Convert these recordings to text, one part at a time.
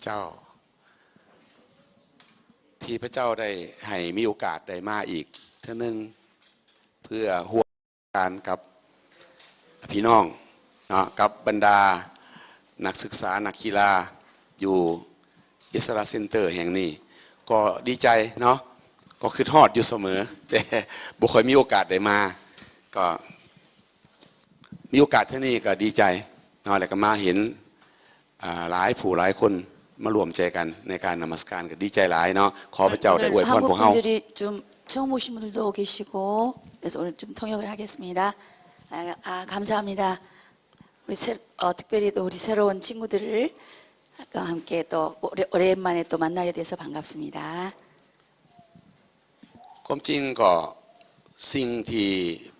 ເຈົ້າ ທີ່ພະເຈົ້າໄດ້ໃຫ້ມີໂອກາດໄດ້ມາອີກເທື່ອໜຶ່ງ ເພື່ອຮ່ວມການກັບພີ່ນ້ອງເນາະ ກັບບັນດານັກສຶກສາ ນັກກິລາຢູ່ອິດສະລະເຊັນເຕີແຫ່ງນີ້ ກໍດີໃຈເນາະ ກໍຄິດຮອດຢູ່ສະເໝີ ແຕ່ບໍ່ຄ່ອຍມີໂອກາດໄດ້ມາ ກໍມີໂອກາດເທື່ອນີ້ກໍດີໃຈເນາະ ແລ້ວກໍມາເຫັນ ອ່າ ຫຼາຍຜູ້ຫຼາຍຄົນມາຮ່ວມໃຈກັນໃນການນະມັດສະການ ກໍດີໃຈຫຼາຍເນາະ. ຂໍພະເຈົ້າໄດ້ອວຍພອນພວກເຮົາ. 한국분들이 좀 처음 오신 분들도 계시고 그래서 오늘 좀 통역을 하겠습니다. 아, 아, 감사합니다. 우리 새, 어, 특별히 또 우리 새로운 친구들과 함께 또 오래, 오랜만에 또 만나게 돼서 반갑습니다. ຄວາມຈິງກໍສິ່ງທີ່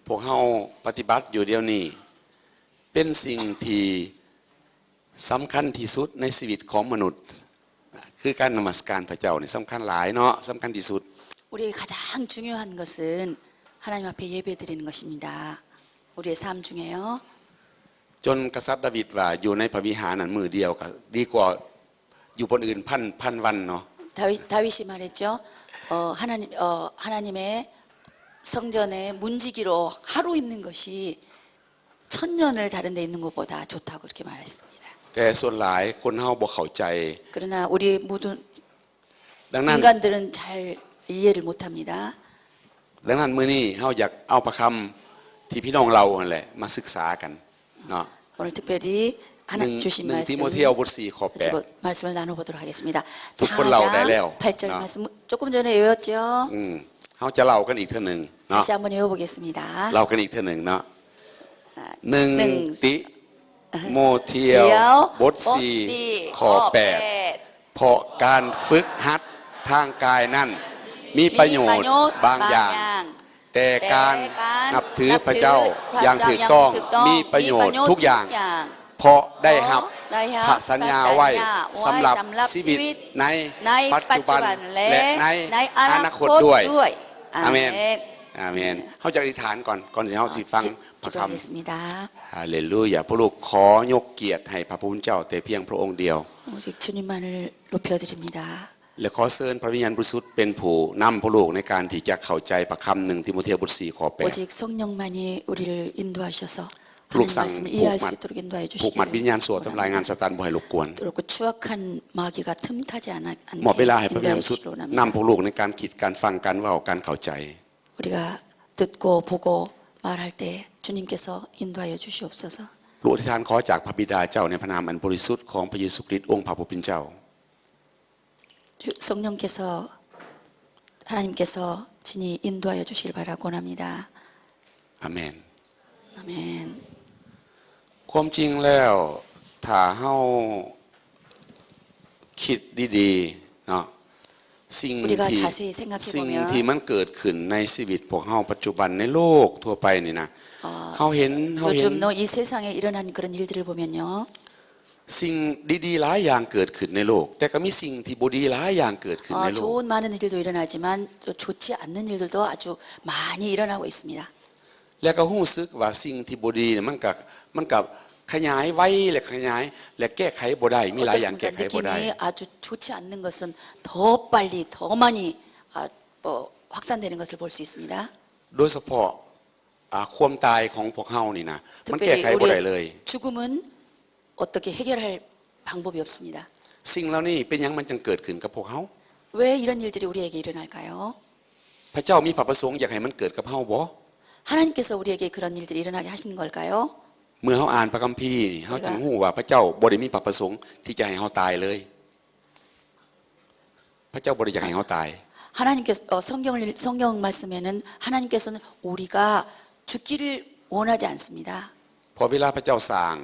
ພວກເຮົາປະຕິບັດຢູ່ດຽວນີ້ ເປັນສິ່ງທີ່ສຳຄັນທີ່ສຸດໃນຊີວິດຂອງມະນຸດ ຄືການນະມັດສະການພະເຈົ້ານີ້ສຳຄັນຫຼາຍເນາະ ສຳຄັນທີ່ສຸດ. 우리에게 가장 중요한 것은 하나님 앞에 예배드리는 것입니다. 우리의 삶 중에요. ຈົນກະສັດດາວິດວ່າ ຢູ່ໃນພະວິຫານນັ້ນມື້ດຽວກໍດີກວ່າ ຢູ່ບ່ອນອື່ນພັນ ພັນວັນເນາະ. 다윗, 다윗이 말했죠. 어, 하나님, 어, 하나님의 성전에 문지기로 하루 있는 것이 천 년을 다른 데 있는 것보다 좋다고 그렇게 말했습니다. ແຕ່ສ່ວນຫຼາຍຄົນເຮົາບໍ່ເຂົ້າໃຈ. 그러나 우리 모든 ດັ່ງນັ້ນ 인간들은 잘 이해를 못 합니다. ດັ່ງນັ້ນ ມື້ນີ້ເຮົາຢາກເອົາພະຄຳທີ່ພີ່ນ້ອງເລົ່າຫັ້ນແຫຼະ ມາສຶກສາກັນເນາະ. 오늘 특별히 하나 ໜຶ່ງ 주신 ໜຶ່ງ 말씀 ຕີໂມທຽວ ບົດສີ່ ຂໍ້ແປດ 가지고 말씀을 나눠 보도록 하겠습니다. ທຸກຄົນເລົ່າໄດ້ແລ້ວ 사장, ແປດ ເນາະ. 말씀 조금 전에 외웠죠. ອືມ ເຮົາຈະເລົ່າກັນອີກເທື່ອໜຶ່ງເນາະ. 다시 한번 외워보겠습니다. ເລົ່າກັນອີກເທື່ອໜຶ່ງເນາະ. ໜຶ່ງ ໜຶ່ງ ຕິໂມທຽວ ເດວ ບົດສີ່ ຂໍ້ແປດ ເພາະການຝຶກຫັດທາງກາຍນັ້ນ ມີປະໂຫຍດບາງຢ່າງ, ແຕ່ການນັບຖືພະເຈົ້າຢ່າງຖືກຕ້ອງມີປະໂຫຍດທຸກຢ່າງ, ເພາະໄດ້ຮັບພະສັນຍາໄວ້ສຳລັບຊີວິດໃນປັດຈຸບັນ ແລະ ໃນອະນາຄົດດ້ວຍ. ອາເມນ. ອາເມນ. ເຮົາຈະອະທິຖານກ່ອນ, ກ່ອນທີ່ເຮົາຊິຟັງພະຄຳ. 기도하겠습니다. ຮາເລລູຢາ. ພວກລູກຂໍຍົກກຽດໃຫ້ພະຜູ້ເປັນເຈົ້າແຕ່ພຽງພະອົງດຽວ. 오직 주님만을 높여드립니다. ແລະ ຂໍເຊີນພະວິນຍານບໍລິສຸດເປັນຜູ້ນຳພວກລູກໃນການທີ່ຈະເຂົ້າໃຈພະຄຳ ໜຶ່ງ ຕີໂມທຽວ ບົດສີ່ ຂໍ້ແປດ. 오직 성령만이 우리를 인도하셔서 ລູກສັ່ງ 하나님 말씀을 이해할 수 있도록 인도해 ຜູກມັດ ຜູກມັດ 주시기를 ວິນຍານຊົ່ວ 원합니다. ທຳລາຍງານຊາຕານບໍ່ໃຫ້ລົບກວນ. 그리고 추악한 마귀가 틈타지 않, 않게 ມອບເວລາໃຫ້ພະວິນຍານບໍລິສຸດ 인도해 주시기 원합니다. ນຳພວກລູກໃນການຄິດ ການຟັງ ການເວົ້າ ການເຂົ້າໃຈ. 우리가 듣고 보고 말할 때 주님께서 인도하여 주시옵소서. ລູກອະທິຖານຂໍຈາກພະບິດາເຈົ້າ ໃນພະນາມອັນບໍລິສຸດຂອງພະເຢຊູຄຣິດ ອົງພະຜູ້ເປັນເຈົ້າ. 주, 성령께서, 하나님께서 친히 인도하여 주시길 바라고 원합니다. ອາເມນ. ອາເມນ. ຄວາມຈິງແລ້ວ ຖ້າເຮົາຄິດດີໆເນາະ ສິ່ງ 우리가 ທີ່ 자세히 생각해 보면 ສິ່ງທີ່ມັນເກີດຂຶ້ນໃນຊີວິດພວກເຮົາປັດຈຸບັນໃນໂລກທົ່ວໄປນີ້ນະ 어, ເຮົາເຫັນ ເຮົາເຫັນ 요즘 이 세상에 일어난 그런 일들을 보면요. ສິ່ງດີໆຫຼາຍຢ່າງເກີດຂຶ້ນໃນໂລກ ແຕ່ກໍມີສິ່ງທີ່ບໍ່ດີຫຼາຍຢ່າງເກີດຂຶ້ນໃນໂລກ. 어, 좋은 많은 일들도 일어나지만 또 좋지 않는 일들도 아주 많이 일어나고 있습니다. ແລະ ກໍຮູ້ສຶກວ່າສິ່ງທີ່ບໍ່ດີນີ້ ມັນກໍ ມັນກໍຂະຫຍາຍໄວ ແລະ ຂະຫຍາຍ ແລະ ແກ້ໄຂບໍ່ໄດ້ ມີຫຼາຍຢ່າງແກ້ໄຂບໍ່ໄດ້. 어떻습니까? 느낌이 아주 좋지 않는 것은 더 빨리 더 많이 아, 어, 확산되는 것을 볼 수 있습니다. ໂດຍສະເພາະ ອ່າ ຄວາມຕາຍຂອງພວກເຮົານີ້ນະ ມັນແກ້ໄຂບໍ່ໄດ້ເລີຍ. 특별히 우리의 죽음은 어떻게 해결할 방법이 없습니다. ສິ່ງເຫຼົ່ານີ້ເປັນຫຍັງມັນຈຶ່ງເກີດຂຶ້ນກັບພວກເຮົາ? 왜 이런 일들이 우리에게 일어날까요? ພະເຈົ້າມີພະປະສົງຢາກໃຫ້ມັນເກີດກັບເຮົາບໍ່? 하나님께서 우리에게 그런 일들이 일어나게 하시는 걸까요? ເມື່ອເຮົາອ່ານພະຄຳພີນີ້ ເຮົາຈຶ່ງຮູ້ວ່າພະເຈົ້າບໍ່ໄດ້ມີພະປະສົງທີ່ຈະໃຫ້ເຮົາຕາຍເລີຍ. ພະເຈົ້າບໍ່ໄດ້ຢາກໃຫ້ເຮົາຕາຍ. 하나님께서 어, 성경을 성경 말씀에는 하나님께서는 우리가 죽기를 원하지 않습니다. ເພາະເວລາພະເຈົ້າສ້າງ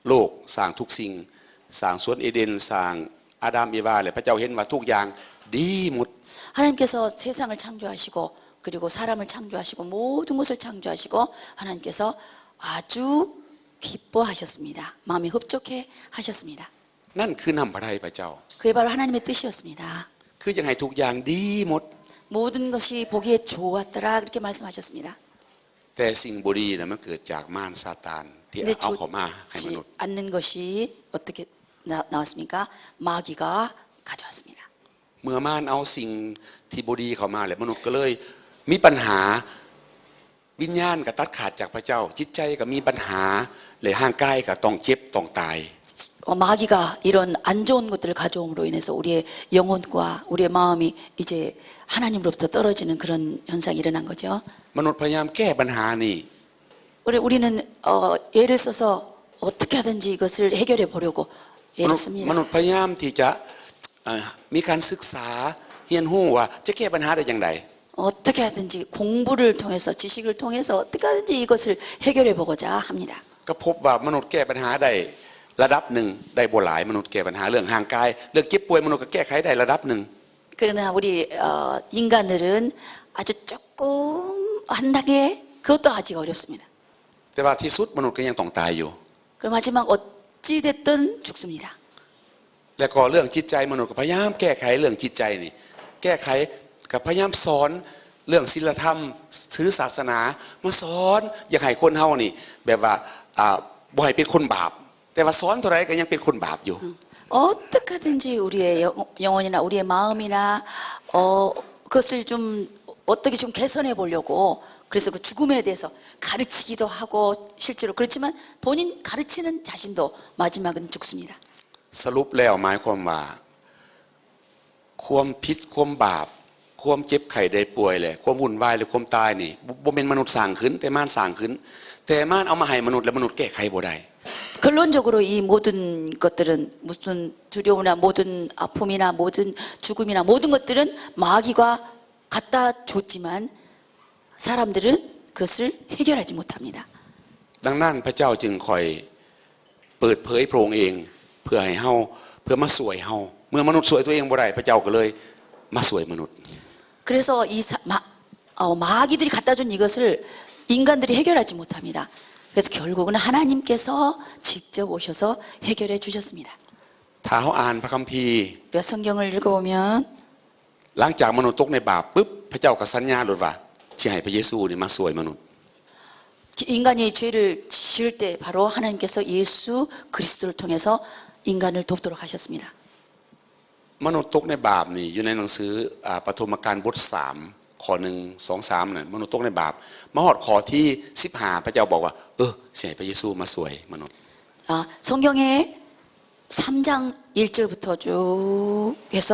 ໂລກ ສ້າງທຸກສິ່ງ ສ້າງສວນເອເດັນ ສ້າງອາດາມເອວາ ແລະ ພະເຈົ້າເຫັນວ່າທຸກຢ່າງດີໝົດ. 하나님께서 세상을 창조하시고 그리고 사람을 창조하시고 모든 것을 창조하시고 하나님께서 아주 기뻐하셨습니다. 마음에 흡족해 하셨습니다. ນັ້ນຄືນ້ຳພະໄທພະເຈົ້າ. 그게 바로 하나님의 뜻이었습니다. ຄືຢາກໃຫ້ທຸກຢ່າງດີໝົດ. 모든 것이 보기에 좋았더라 그렇게 말씀하셨습니다. ແຕ່ສິ່ງບໍ່ດີນະ ມັນເກີດຈາກມານຊາຕານທີ່ເອົາເຂົ້າມາໃຫ້ມະນຸດ. 그런데 좋지 않는 것이 어떻게 나- 나왔습니까? 마귀가 가져왔습니다. ເມື່ອມານເອົາສິ່ງທີ່ບໍ່ດີເຂົ້າມາ ແລະ ມະນຸດກໍເລີຍມີບັນຫາ, ວິນຍານກໍຕັດຂາດຈາກພະເຈົ້າ, ຈິດໃຈກໍມີບັນຫາ ແລະ ຮ່າງກາຍກໍຕ້ອງເຈັບຕ້ອງຕາຍ. 어, 마귀가 이런 안 좋은 것들을 가져옴으로 인해서 우리의 영혼과 우리의 마음이 이제 하나님으로부터 떨어지는 그런 현상이 일어난 거죠. ມະນຸດພະຍາຍາມແກ້ບັນຫານີ້. 우리 우리는 어, 애를 써서 어떻게 하든지 이것을 해결해 보려고 애를 ມະນຸດ 씁니다. ມະນຸດພະຍາຍາມທີ່ຈະ ເອີ ມີການສຶກສາຮຽນຮູ້ວ່າຈະແກ້ບັນຫາໄດ້ຈັ່ງໃດ. 어떻게 하든지 공부를 통해서 지식을 통해서 어떻게 하든지 이것을 해결해 보고자 합니다. ກໍພົບວ່າມະນຸດແກ້ບັນຫາໄດ້ລະດັບໜຶ່ງ, ໄດ້ບໍ່ຫຼາຍ. ມະນຸດແກ້ບັນຫາເລື່ອງຮ່າງກາຍ, ເລື່ອງເຈັບປ່ວຍ ມະນຸດກໍແກ້ໄຂໄດ້ລະດັບໜຶ່ງ. 그러나 우리 어, 인간들은 아주 조금 한 단계 그것도 아직 어렵습니다. ແຕ່ວ່າທີ່ສຸດມະນຸດກໍຍັງຕ້ອງຕາຍຢູ່. 그리고 마지막 어찌 됐든 죽습니다. ແລ້ວກໍເລື່ອງຈິດໃຈ ມະນຸດກໍພະຍາຍາມແກ້ໄຂເລື່ອງຈິດໃຈນີ້, ແກ້ໄຂ ກໍພະຍາຍາມສອນເລື່ອງສິນລະທຳ, ຖືສາສະໜາ ມາສອນ, ຢາກໃຫ້ຄົນເຮົານີ້ແບບວ່າ ອ່າ ບໍ່ໃຫ້ເປັນຄົນບາບ, ແຕ່ວ່າສອນເທົ່າໃດກໍຍັງເປັນຄົນບາບຢູ່. 음. 어떻게든지 우리의 영, 영혼이나 우리의 마음이나 어, 그것을 좀 어떻게 좀 개선해 보려고 그래서 그 죽음에 대해서 가르치기도 하고 실제로 그렇지만 본인 가르치는 자신도 마지막은 죽습니다. ສະຫຼຸບແລ້ວໝາຍຄວາມວ່າ ຄວາມຜິດ ຄວາມບາບ ຄວາມເຈັບໄຂ້ໄດ້ປ່ວຍ ແລະ ຄວາມວຸ່ນວາຍ ແລະ ຄວາມຕາຍນີ້ ບໍ່ ບໍ່ແມ່ນມະນຸດສ້າງຂຶ້ນ, ແຕ່ມານສ້າງຂຶ້ນ. ແຕ່ມານເອົາມາໃຫ້ມະນຸດ ແລະ ມະນຸດແກ້ໄຂບໍ່ໄດ້. 결론적으로 이 모든 것들은 무슨 두려움이나 모든 아픔이나 모든 죽음이나 모든 것들은 마귀가 갖다 줬지만 사람들은 그것을 해결하지 못합니다. ດັ່ງນັ້ນພະເຈົ້າຈຶ່ງຄ່ອຍເປີດເຜີຍພະອົງເອງ ເພື່ອໃຫ້ເຮົາ ເພື່ອມາຊ່ວຍເຮົາ. ເມື່ອມະນຸດຊ່ວຍຕົວເອງບໍ່ໄດ້ ພະເຈົ້າກໍເລີຍມາຊ່ວຍມະນຸດ. 그래서 이 사, 마, 어, 마귀들이 갖다 준 이것을 인간들이 해결하지 못합니다. 그래서 결국은 하나님께서 직접 오셔서 해결해 주셨습니다. ຖ້າເຮົາອ່ານພະຄຳພີ 우리가 성경을 읽어보면 ຫຼັງຈາກມະນຸດຕົກໃນບາບປຶບ ພະເຈົ້າກໍສັນຍາໂລດວ່າ ຊິໃຫ້ພະເຢຊູນີ້ມາຊ່ວຍມະນຸດ. 인간이 죄를 지을 때 바로 하나님께서 예수 그리스도를 통해서 인간을 돕도록 하셨습니다. ມະນຸດຕົກໃນບາບນີ້ ຢູ່ໃນໜັງສື ອາ ປະຖົມມະການບົດສາມ ຂໍ້ໜຶ່ງ ສອງ ສາມ ນັ້ນ ມະນຸດຕົກໃນບາບ. ມາຮອດຂໍ້ທີສິບຫ້າ ພະເຈົ້າບອກວ່າ ເອີ ຊິໃຫ້ພະເຢຊູມາຊ່ວຍມະນຸດ. 아, 성경에 삼 장 일 절부터 쭉 해서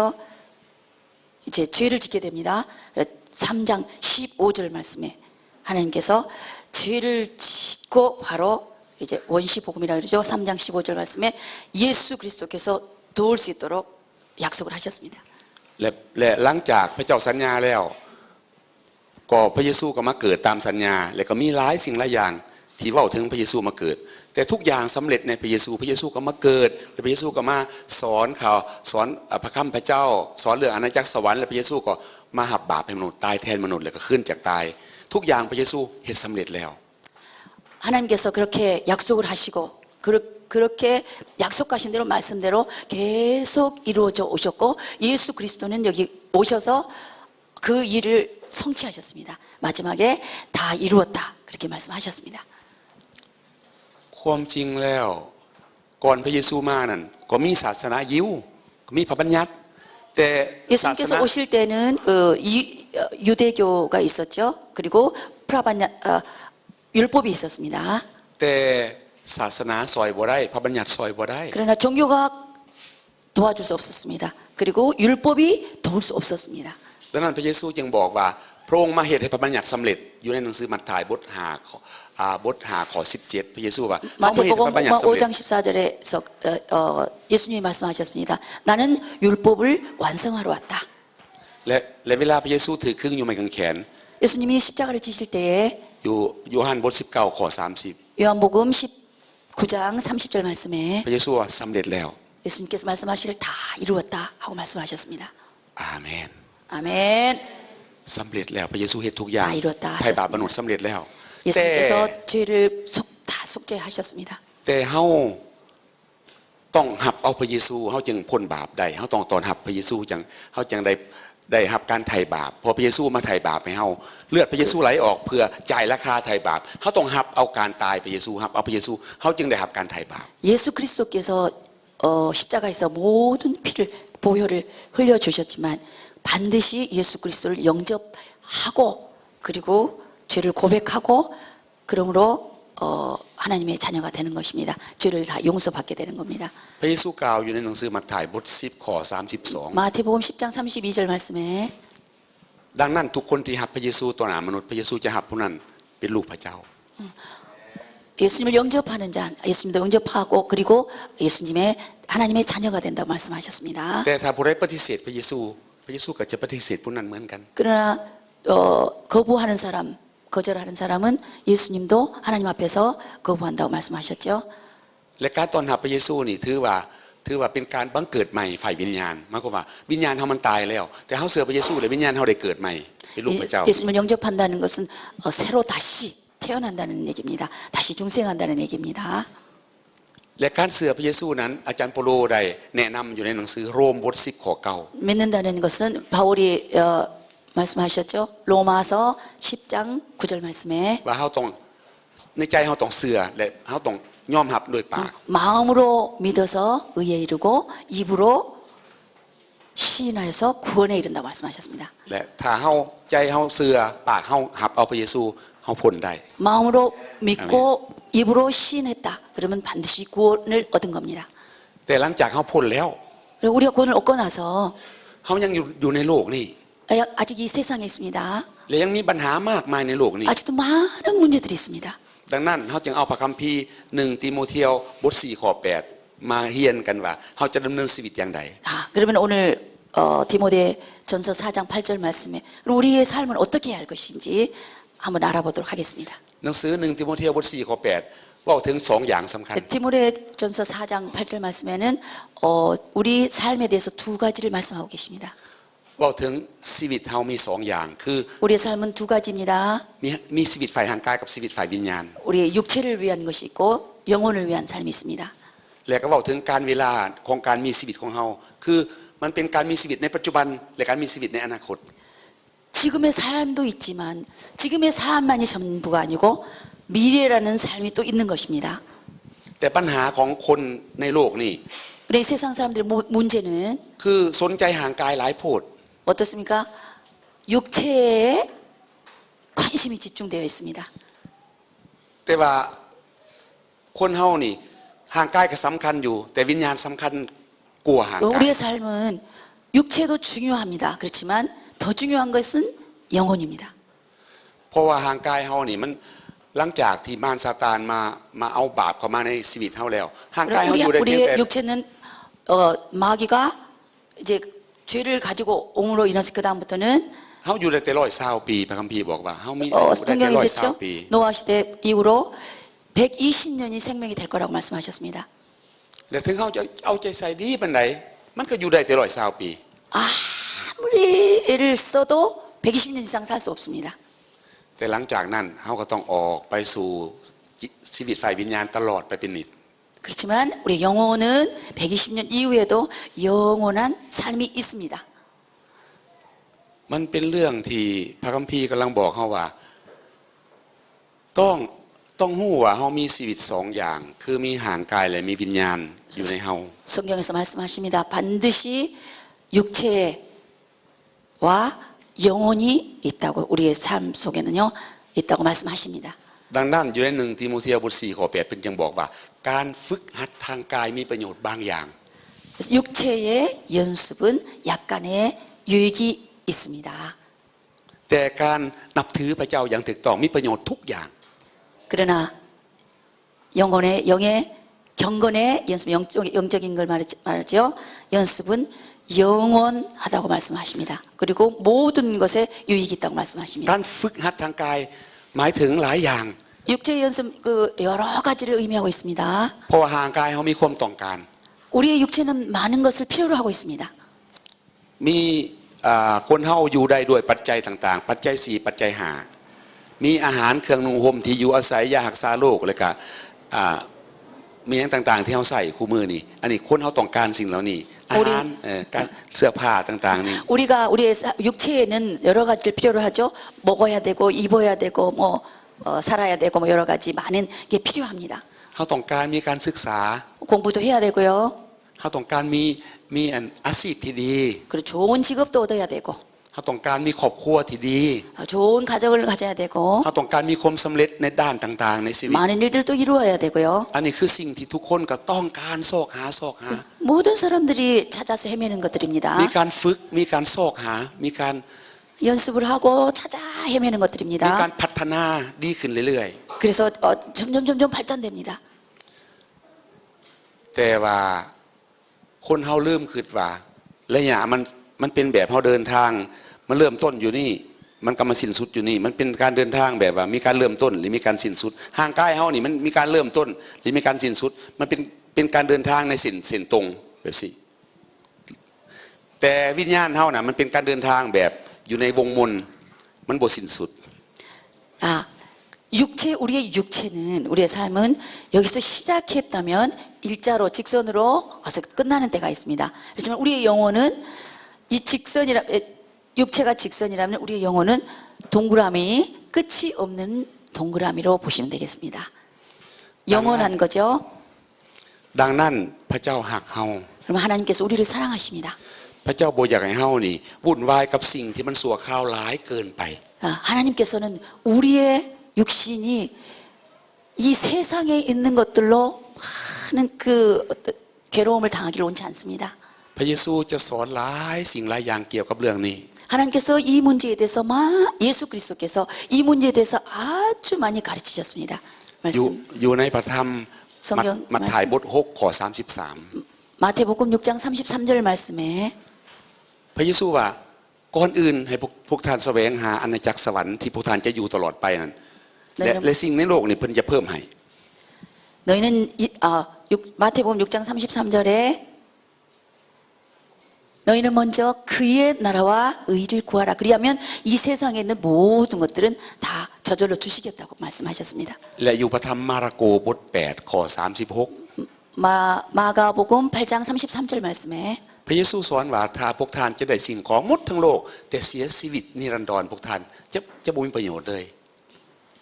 이제 죄를 짓게 됩니다. 삼 장 십오 절 말씀에 하나님께서 죄를 짓고 바로 이제 원시 복음이라 그러죠. 삼 장 십오 절 말씀에 예수 그리스도께서 도울 수 있도록 약속을 하셨습니다. ແລະ ແລະ ຫຼັງຈາກພະເຈົ້າສັນຍາແລ້ວ ກໍພະເຢຊູກໍມາເກີດຕາມສັນຍາ ແລະ ກໍມີຫຼາຍສິ່ງຫຼາຍຢ່າງທີ່ເວົ້າເຖິງພະເຢຊູມາເກີດ. ແຕ່ທຸກຢ່າງສຳເລັດໃນພະເຢຊູ. ພະເຢຊູກໍມາເກີດ ແລະ ພະເຢຊູກໍມາສອນຂ່າວ ສອນ ເອີ ພະຄຳພະເຈົ້າ, ສອນເລື່ອງອານາຈັກສະຫວັນ ແລະ ພະເຢຊູກໍມາຮັບບາບໃຫ້ມະນຸດ, ຕາຍແທນມະນຸດ ແລ້ວກໍຄືນຈາກຕາຍ. ທຸກຢ່າງພະເຢຊູເຮັດສຳເລັດແລ້ວ. 하나님께서 그렇게 약속을 하시고 그렇, 그렇게 약속하신 대로 말씀대로 계속 이루어져 오셨고 예수 그리스도는 여기 오셔서 그 일을 성취하셨습니다. 마지막에 다 이루었다. 그렇게 말씀하셨습니다. ຄວາມຈິງແລ້ວ ກ່ອນພະເຢຊູມານັ້ນ ກໍມີສາສະໜາຢິວ ກໍມີພະບັນຍັດ ແຕ່ 예수님께서 오실 때는 그 이, 어, 유대교가 있었죠. 그리고 พระบัญญัติ, 어, 율법이 있었습니다. ແຕ່ສາສະໜາຊ່ອຍບໍ່ໄດ້ ພະບັນຍັດຊ່ອຍບໍ່ໄດ້. 그러나 종교가 도와줄 수 없었습니다. 그리고 율법이 도울 수 없었습니다. ດັ່ງນັ້ນພະເຢຊູຈຶ່ງບອກວ່າ ພະອົງມາເຮັດໃຫ້ພະບັນຍັດສຳເລັດ ຢູ່ໃນໜັງສືມັດທາຍບົດຫ້າ ຂໍ້ ອາ ບົດຫ້າ ຂໍ້ສິບເຈັດ ພະເຢຊູວ່າ ເຮົາມາເຮັດໃຫ້ພະບັນຍັດສຳເລັດ. 마태복음 오 장 십사 절에 서, 어, 어, 예수님이 말씀하셨습니다. 나는 율법을 완성하러 왔다. ແລະ ແລະ ເວລາພະເຢຊູຖືກຄຶງຢູ່ໄມ້ກາງແຂນ 예수님이 십자가를 지실 때에 ຢູ່ໂຢຮັນບົດສິບເກົ້າ ຂໍ້ສາມສິບ 요한복음 십, 구 장 삼십 절 말씀에 ພະເຢຊູວ່າ ສຳເລັດແລ້ວ. 예수님께서 말씀하시기를 다 이루었다 하고 말씀하셨습니다. ອາເມນ. 아멘. ສຳເລັດແລ້ວ. ພະເຢຊູເຮັດທຸກຢ່າງ. 다 이루었다 ໄຖ່ບາບມະນຸດ 하셨습니다. ສຳເລັດແລ້ວ. 예수님께서 죄를 속, 다 속죄하셨습니다. ແຕ່ເຮົາຕ້ອງຮັບເອົາພະເຢຊູ ເຮົາຈຶ່ງພົ້ນບາບໄດ້. ເຮົາຕ້ອງຕ້ອນຮັບພະເຢຊູ ຈັ່ງ ເຮົາຈຶ່ງໄດ້ ໄດ້ຮັບການໄຖ່ບາບ ເພາະພະເຢຊູມາໄຖ່ບາບໃຫ້ເຮົາ. ເລືອດພະເຢຊູໄຫຼອອກເພື່ອຈ່າຍລາຄາໄຖ່ບາບ. ເຮົາຕ້ອງຮັບເອົາການຕາຍພະເຢຊູ ຮັບເອົາພະເຢຊູ ເຮົາຈຶ່ງໄດ້ຮັບການໄຖ່ບາບ. 예수 그리스도께서 어, 십자가에서 모든 피를, 보혈을 흘려주셨지만 반드시 예수 그리스도를 영접하고 그리고 죄를 고백하고 그러므로 어, 하나님의 자녀가 되는 것입니다. 죄를 다 용서받게 되는 겁니다. ພະເຢຊູກ່າວຢູ່ໃນໜັງສືມັດທາຍບົດສິບ ຂໍ້ສາມສິບສອງ 마태복음 십 장 삼십이 절 말씀에 ດັ່ງນັ້ນທຸກຄົນທີ່ຮັບພະເຢຊູຕໍ່ໜ້າມະນຸດ ພະເຢຊູຈະຮັບຜູ້ນັ້ນເປັນລູກພະເຈົ້າ. 예수님을 영접하는 자, 예수님도 영접하고 그리고 예수님의 하나님의 자녀가 된다고 말씀하셨습니다. ແຕ່ຖ້າຜູ້ໃດປະຕິເສດພະເຢຊູ ພະເຢຊູກໍຈະປະຕິເສດຜູ້ນັ້ນເໝືອນກັນ. 그러나 어, 거부하는 사람, 거절하는 사람은 예수님도 하나님 앞에서 거부한다고 말씀하셨죠. ແລະການຕ້ອນຮັບພະເຢຊູນີ້ຖືວ່າ ຖືວ່າເປັນການບັງເກີດໃໝ່ຝ່າຍວິນຍານ. ໝາຍຄວາມວ່າວິນຍານເຮົາມັນຕາຍແລ້ວ ແຕ່ເຮົາເຊື່ອພະເຢຊູແລ້ວ ວິນຍານເຮົາໄດ້ເກີດໃໝ່ເປັນລູກພະເຈົ້າ. 예수님을 영접한다는 것은 어, 새로 다시 태어난다는 얘기입니다. 다시 중생한다는 얘기입니다. ແລະການເຊື່ອພະເຢຊູນັ້ນ ອາຈານເປົາໂລໄດ້ແນະນຳຢູ່ໃນໜັງສືໂຣມບົດສິບ ຂໍ້ເກົ້າ 믿는다는 것은 바울이 어, 말씀하셨죠. 로마서 십 장 구 절 말씀에 ວ່າເຮົາຕ້ອງ ໃນໃຈເຮົາຕ້ອງເຊື່ອ ແລະເຮົາຕ້ອງຍອມຮັບດ້ວຍປາກ. 마음으로 믿어서 의에 이르고 입으로 시인하여서 구원에 이른다고 말씀하셨습니다. ແລະຖ້າເຮົາ ໃຈເຮົາເຊື່ອ ປາກເຮົາຮັບເອົາພະເຢຊູ ເຮົາພົ້ນໄດ້. 마음으로 믿고 입으로 시인했다. 그러면 반드시 구원을 얻은 겁니다. ແຕ່ຫຼັງຈາກເຮົາພົ້ນແລ້ວ 그리고 우리가 구원을 얻고 나서 ເຮົາຍັງຢູ່ ຢູ່ໃນໂລກນີ້ 아직 이 세상에 있습니다. ແລະຍັງມີບັນຫາ ມາກມາຍໃນໂລກນີ້. 아직도 많은 문제들이 있습니다. ດັ່ງນັ້ນເຮົາຈຶ່ງເອົາພະຄຳພີ ໜຶ່ງ ຕີໂມທຽວ ບົດສີ່ ຂໍ້ແປດ ມາຮຽນກັນວ່າ ເຮົາຈະດຳເນີນຊີວິດຢ່າງໃດ. 아, 그러면 오늘 어, 디모데 전서 사 장 팔 절 말씀에 우리의 삶을 어떻게 할 것인지 한번 알아보도록 하겠습니다. ໜັງສືໜຶ່ງຕີໂມທຽວບົດສີ່ ຂໍ້ແປດ ເວົ້າເຖິງສອງຢ່າງສຳຄັນ. 디모데 전서 사 장 팔 절 말씀에는 어, 우리 삶에 대해서 두 가지를 말씀하고 계십니다. ເວົ້າເຖິງຊີວິດເຮົາມີສອງຢ່າງ ຄື 우리의 삶은 두 가지입니다. ມີ ມີຊີວິດຝ່າຍຮ່າງກາຍກັບຊີວິດຝ່າຍວິນຍານ. 우리의 육체를 위한 것이 있고 영혼을 위한 삶이 있습니다. ແລະກໍເວົ້າເຖິງການເວລາຂອງການມີຊີວິດຂອງເຮົາ ຄືມັນເປັນການມີຊີວິດໃນປັດຈຸບັນ ແລະການມີຊີວິດໃນອະນາຄົດ. 지금의 삶도 있지만 지금의 삶만이 전부가 아니고 미래라는 삶이 또 있는 것입니다. ແຕ່ບັນຫາຂອງຄົນໃນໂລກນີ້ 우리 세상 사람들의 무- 문제는 ຄືສົນໃຈຮ່າງກາຍຫຼາຍໂພດ. 어떻습니까? 육체에 관심이 집중되어 있습니다. ແຕ່ວ່າຄົນເຮົານີ້ ຮ່າງກາຍກໍສຳຄັນຢູ່ ແຕ່ວິນຍານສຳຄັນກວ່າຮ່າງກາຍ. 우리의 삶은 육체도 중요합니다. 그렇지만 더 중요한 것은 영혼입니다. ເພາະວ່າຮ່າງກາຍເຮົານີ້ມັນ ຫຼັງຈາກທີ່ມານຊາຕານມາ ມາເອົາບາບເຂົ້າມາໃນຊີວິດເຮົາແລ້ວ ຮ່າງກາຍເຮົາຢູ່ໄດ້ພຽງແຕ່ 우리의 육체는 어, 마귀가 이제 죄를 가지고 옴으로 인해서 그다음부터는 ເຮົາຢູ່ໄດ້ແຕ່ຮ້ອຍຊາວປີ. ພະຄຳພີບອກວ່າເຮົາມີ 어, ອາຍຸໄດ້ແຕ່ຮ້ອຍຊາວປີ. 노아 시대 이후로 백이십 년이 생명이 될 거라고 말씀하셨습니다. ແລະເຖິງເຮົາຈະເອົາໃຈໃສ່ດີປານໃດ ມັນກໍຢູ່ໄດ້ແຕ່ຮ້ອຍຊາວປີ. 아무리 애를 써도 백이십 년 이상 살 수 없습니다. ແຕ່ຫຼັງຈາກນັ້ນເຮົາກໍຕ້ອງອອກໄປສູ່ຊີວິດຝ່າຍວິນຍານຕະຫຼອດໄປເປັນນິດ. 그렇지만 우리 영혼은 백이십 년 이후에도 영원한 삶이 있습니다. ມັນເປັນເລື່ອງທີ່ພະຄຳພີກຳລັງບອກເຮົາວ່າ ຕ້ອງ ຕ້ອງຮູ້ວ່າເຮົາມີຊີວິດສອງຢ່າງ ຄືມີຮ່າງກາຍ ແລະ ມີວິນຍານຢູ່ໃນເຮົາ. 성경에서 말씀하십니다. 반드시 육체와 영혼이 있다고 우리의 삶 속에는요 있다고 말씀하십니다. ດັ່ງນັ້ນ ຢູ່ໃນໜຶ່ງຕີໂມທຽວບົດສີ່ ຂໍ້ແປດ ເພິ່ນຈຶ່ງບອກວ່າ ການຝຶກຫັດທາງກາຍມີປະໂຫຍດບາງຢ່າງ. 육체의 연습은 약간의 유익이 있습니다. ແຕ່ການນັບຖືພະເຈົ້າຢ່າງຖືກຕ້ອງມີປະໂຫຍດທຸກຢ່າງ. 그러나 영혼의 영의 경건의 연습 영적 영적인 걸 말하지 말하죠. 연습은 영원하다고 말씀하십니다. 그리고 모든 것에 유익이 있다고 말씀하십니다. ການຝຶກຫັດທາງກາຍໝາຍເຖິງຫຼາຍຢ່າງ. 육체 연습 그 여러 가지를 의미하고 있습니다. ເພາະວ່າຮ່າງກາຍເຮົາມີຄວາມຕ້ອງການ. 우리의 육체는 많은 것을 필요로 하고 있습니다. ມີ ອ່າ ຄົນເຮົາຢູ່ໄດ້ດ້ວຍປັດໄຈຕ່າງໆ ປັດໄຈສີ່ ປັດໄຈຫ້າ ມີອາຫານ ເຄື່ອງນຸ່ງຫົ່ມ ທີ່ຢູ່ອາໄສ ຢາຮັກສາໂລກ ແລ້ວກະ ອ່າ ມີຫຍັງຕ່າງໆ ທີ່ເຮົາໃຊ້ຄູ່ມື້ນີ້ ອັນນີ້ຄົນເຮົາຕ້ອງການສິ່ງເຫຼົ່ານີ້ ອາຫານ ເອີ ການ ເສື້ອຜ້າຕ່າງໆນີ້. 우리가 우리의 사- 육체에는 여러 가지를 필요로 하죠. 먹어야 되고 입어야 되고 뭐 어, 살아야 되고 뭐 여러 가지 많은 게 필요합니다. ເຮົາຕ້ອງການມີການສຶກສາ. 공부도 해야 되고요. ເຮົາຕ້ອງການມີ ມີອັນ ອາຊີບທີ່ດີ. 그리고 좋은 직업도 얻어야 되고. ເຮົາຕ້ອງການມີຄອບຄົວທີ່ດີ. 아, 좋은 가정을 가져야 되고. ເຮົາຕ້ອງການມີຄວາມສຳເລັດໃນດ້ານຕ່າງໆໃນຊີວິດ. 많은 일들도 이루어야 되고요. ອັນນີ້ຄືສິ່ງທີ່ທຸກຄົນກໍຕ້ອງການຊອກຫາ ຊອກຫາ. 모든 사람들이 찾아서 헤매는 것들입니다. ມີການຝຶກ ມີການຊອກຫາ ມີການ 연습을 하고 찾아 헤매는 것들입니다. ມີການພັດທະນາດີຂຶ້ນເລື້ອຍໆ. 그래서 어, 점점 점점 발전됩니다. ແຕ່ວ່າ ຄົນເຮົາລືມຄິດວ່າ ໄລຍະມັນ ມັນເປັນແບບເຮົາເດີນທາງ ມັນເລີ່ມຕົ້ນຢູ່ນີ້ ມັນກໍມາສິ້ນສຸດຢູ່ນີ້. ມັນເປັນການເດີນທາງແບບວ່າມີການເລີ່ມຕົ້ນ ຫຼື ມີການສິ້ນສຸດ. ຮ່າງກາຍເຮົານີ້ມັນມີການເລີ່ມຕົ້ນ ຫຼື ມີການສິ້ນສຸດ. ມັນເປັນ ເປັນການເດີນທາງໃນເສັ້ນ ເສັ້ນຕົງແບບຊີ້. ແຕ່ວິນຍານເຮົານະ ມັນເປັນການເດີນທາງແບບຢູ່ໃນວົງມົນ ມັນບໍ່ສິ້ນສຸດ. 아, 육체, 우리의 육체는, 우리의 삶은 여기서 시작했다면 일자로 직선으로 가서 끝나는 때가 있습니다. 그렇지만 우리의 영혼은 이 직선이라, 에, 육체가 직선이라면 우리의 영혼은 동그라미, 끝이 없는 동그라미로 보시면 되겠습니다. 영원한 거죠. ດັ່ງນັ້ນ ພະເຈົ້າຮັກເຮົາ. 그러면 하나님께서 우리를 사랑하십니다. ພະເຈົ້າບໍ່ຢາກໃຫ້ເຮົານີ້ວຸ່ນວາຍກັບສິ່ງທີ່ມັນຊົ່ວຄາວຫຼາຍເກີນໄປ. 아, 하나님께서는 우리의 육신이 이 세상에 있는 것들로 많은 그 어떤 괴로움을 당하기를 원치 않습니다. ພະເຢຊູຈະສອນຫຼາຍສິ່ງຫຼາຍຢ່າງກ່ຽວກັບເລື່ອງນີ້. 하나님께서 이 문제에 대해서 마, 예수 그리스도께서 이 문제에 대해서 아주 많이 가르치셨습니다. ຢູ່ 말씀. ຢູ່ໃນພະທຳ 성경 ມັດ ມັດທາຍ 말씀. ບົດຫົກ ຂໍ້ສາມສິບສາມ. 마태복음 육 장 삼십삼 절 말씀에 ພະເຢຊູວ່າ ກ່ອນອື່ນໃຫ້ພວກ ພວກທ່ານສະແຫວງຫາອານາຈັກສະຫວັນທີ່ພວກທ່ານຈະຢູ່ຕະຫຼອດໄປນັ້ນ ແລະ ແລະ ສິ່ງໃນໂລກນີ້ເພິ່ນຈະເພີ່ມໃຫ້. 너희는 이, 아, 육, 마태복음 육 장 삼십삼 절에 너희는 먼저 그의 나라와 의를 구하라. 그리하면 이 세상에 있는 모든 것들은 다 저절로 주시겠다고 말씀하셨습니다. ແລະ ຢູ່ພະທຳມາລະໂກ ບົດແປດ ຂໍ້ສາມສິບຫົກ. 마, 마가복음 팔 장 삼십삼 절 말씀에 ພະເຢຊູສອນວ່າ ຖ້າພວກທ່ານຈະໄດ້ສິ່ງຂອງໝົດທັງໂລກ ແຕ່ເສຍຊີວິດນິລັນດອນ ພວກທ່ານຈະ ຈະບໍ່ມີປະໂຫຍດເລີຍ.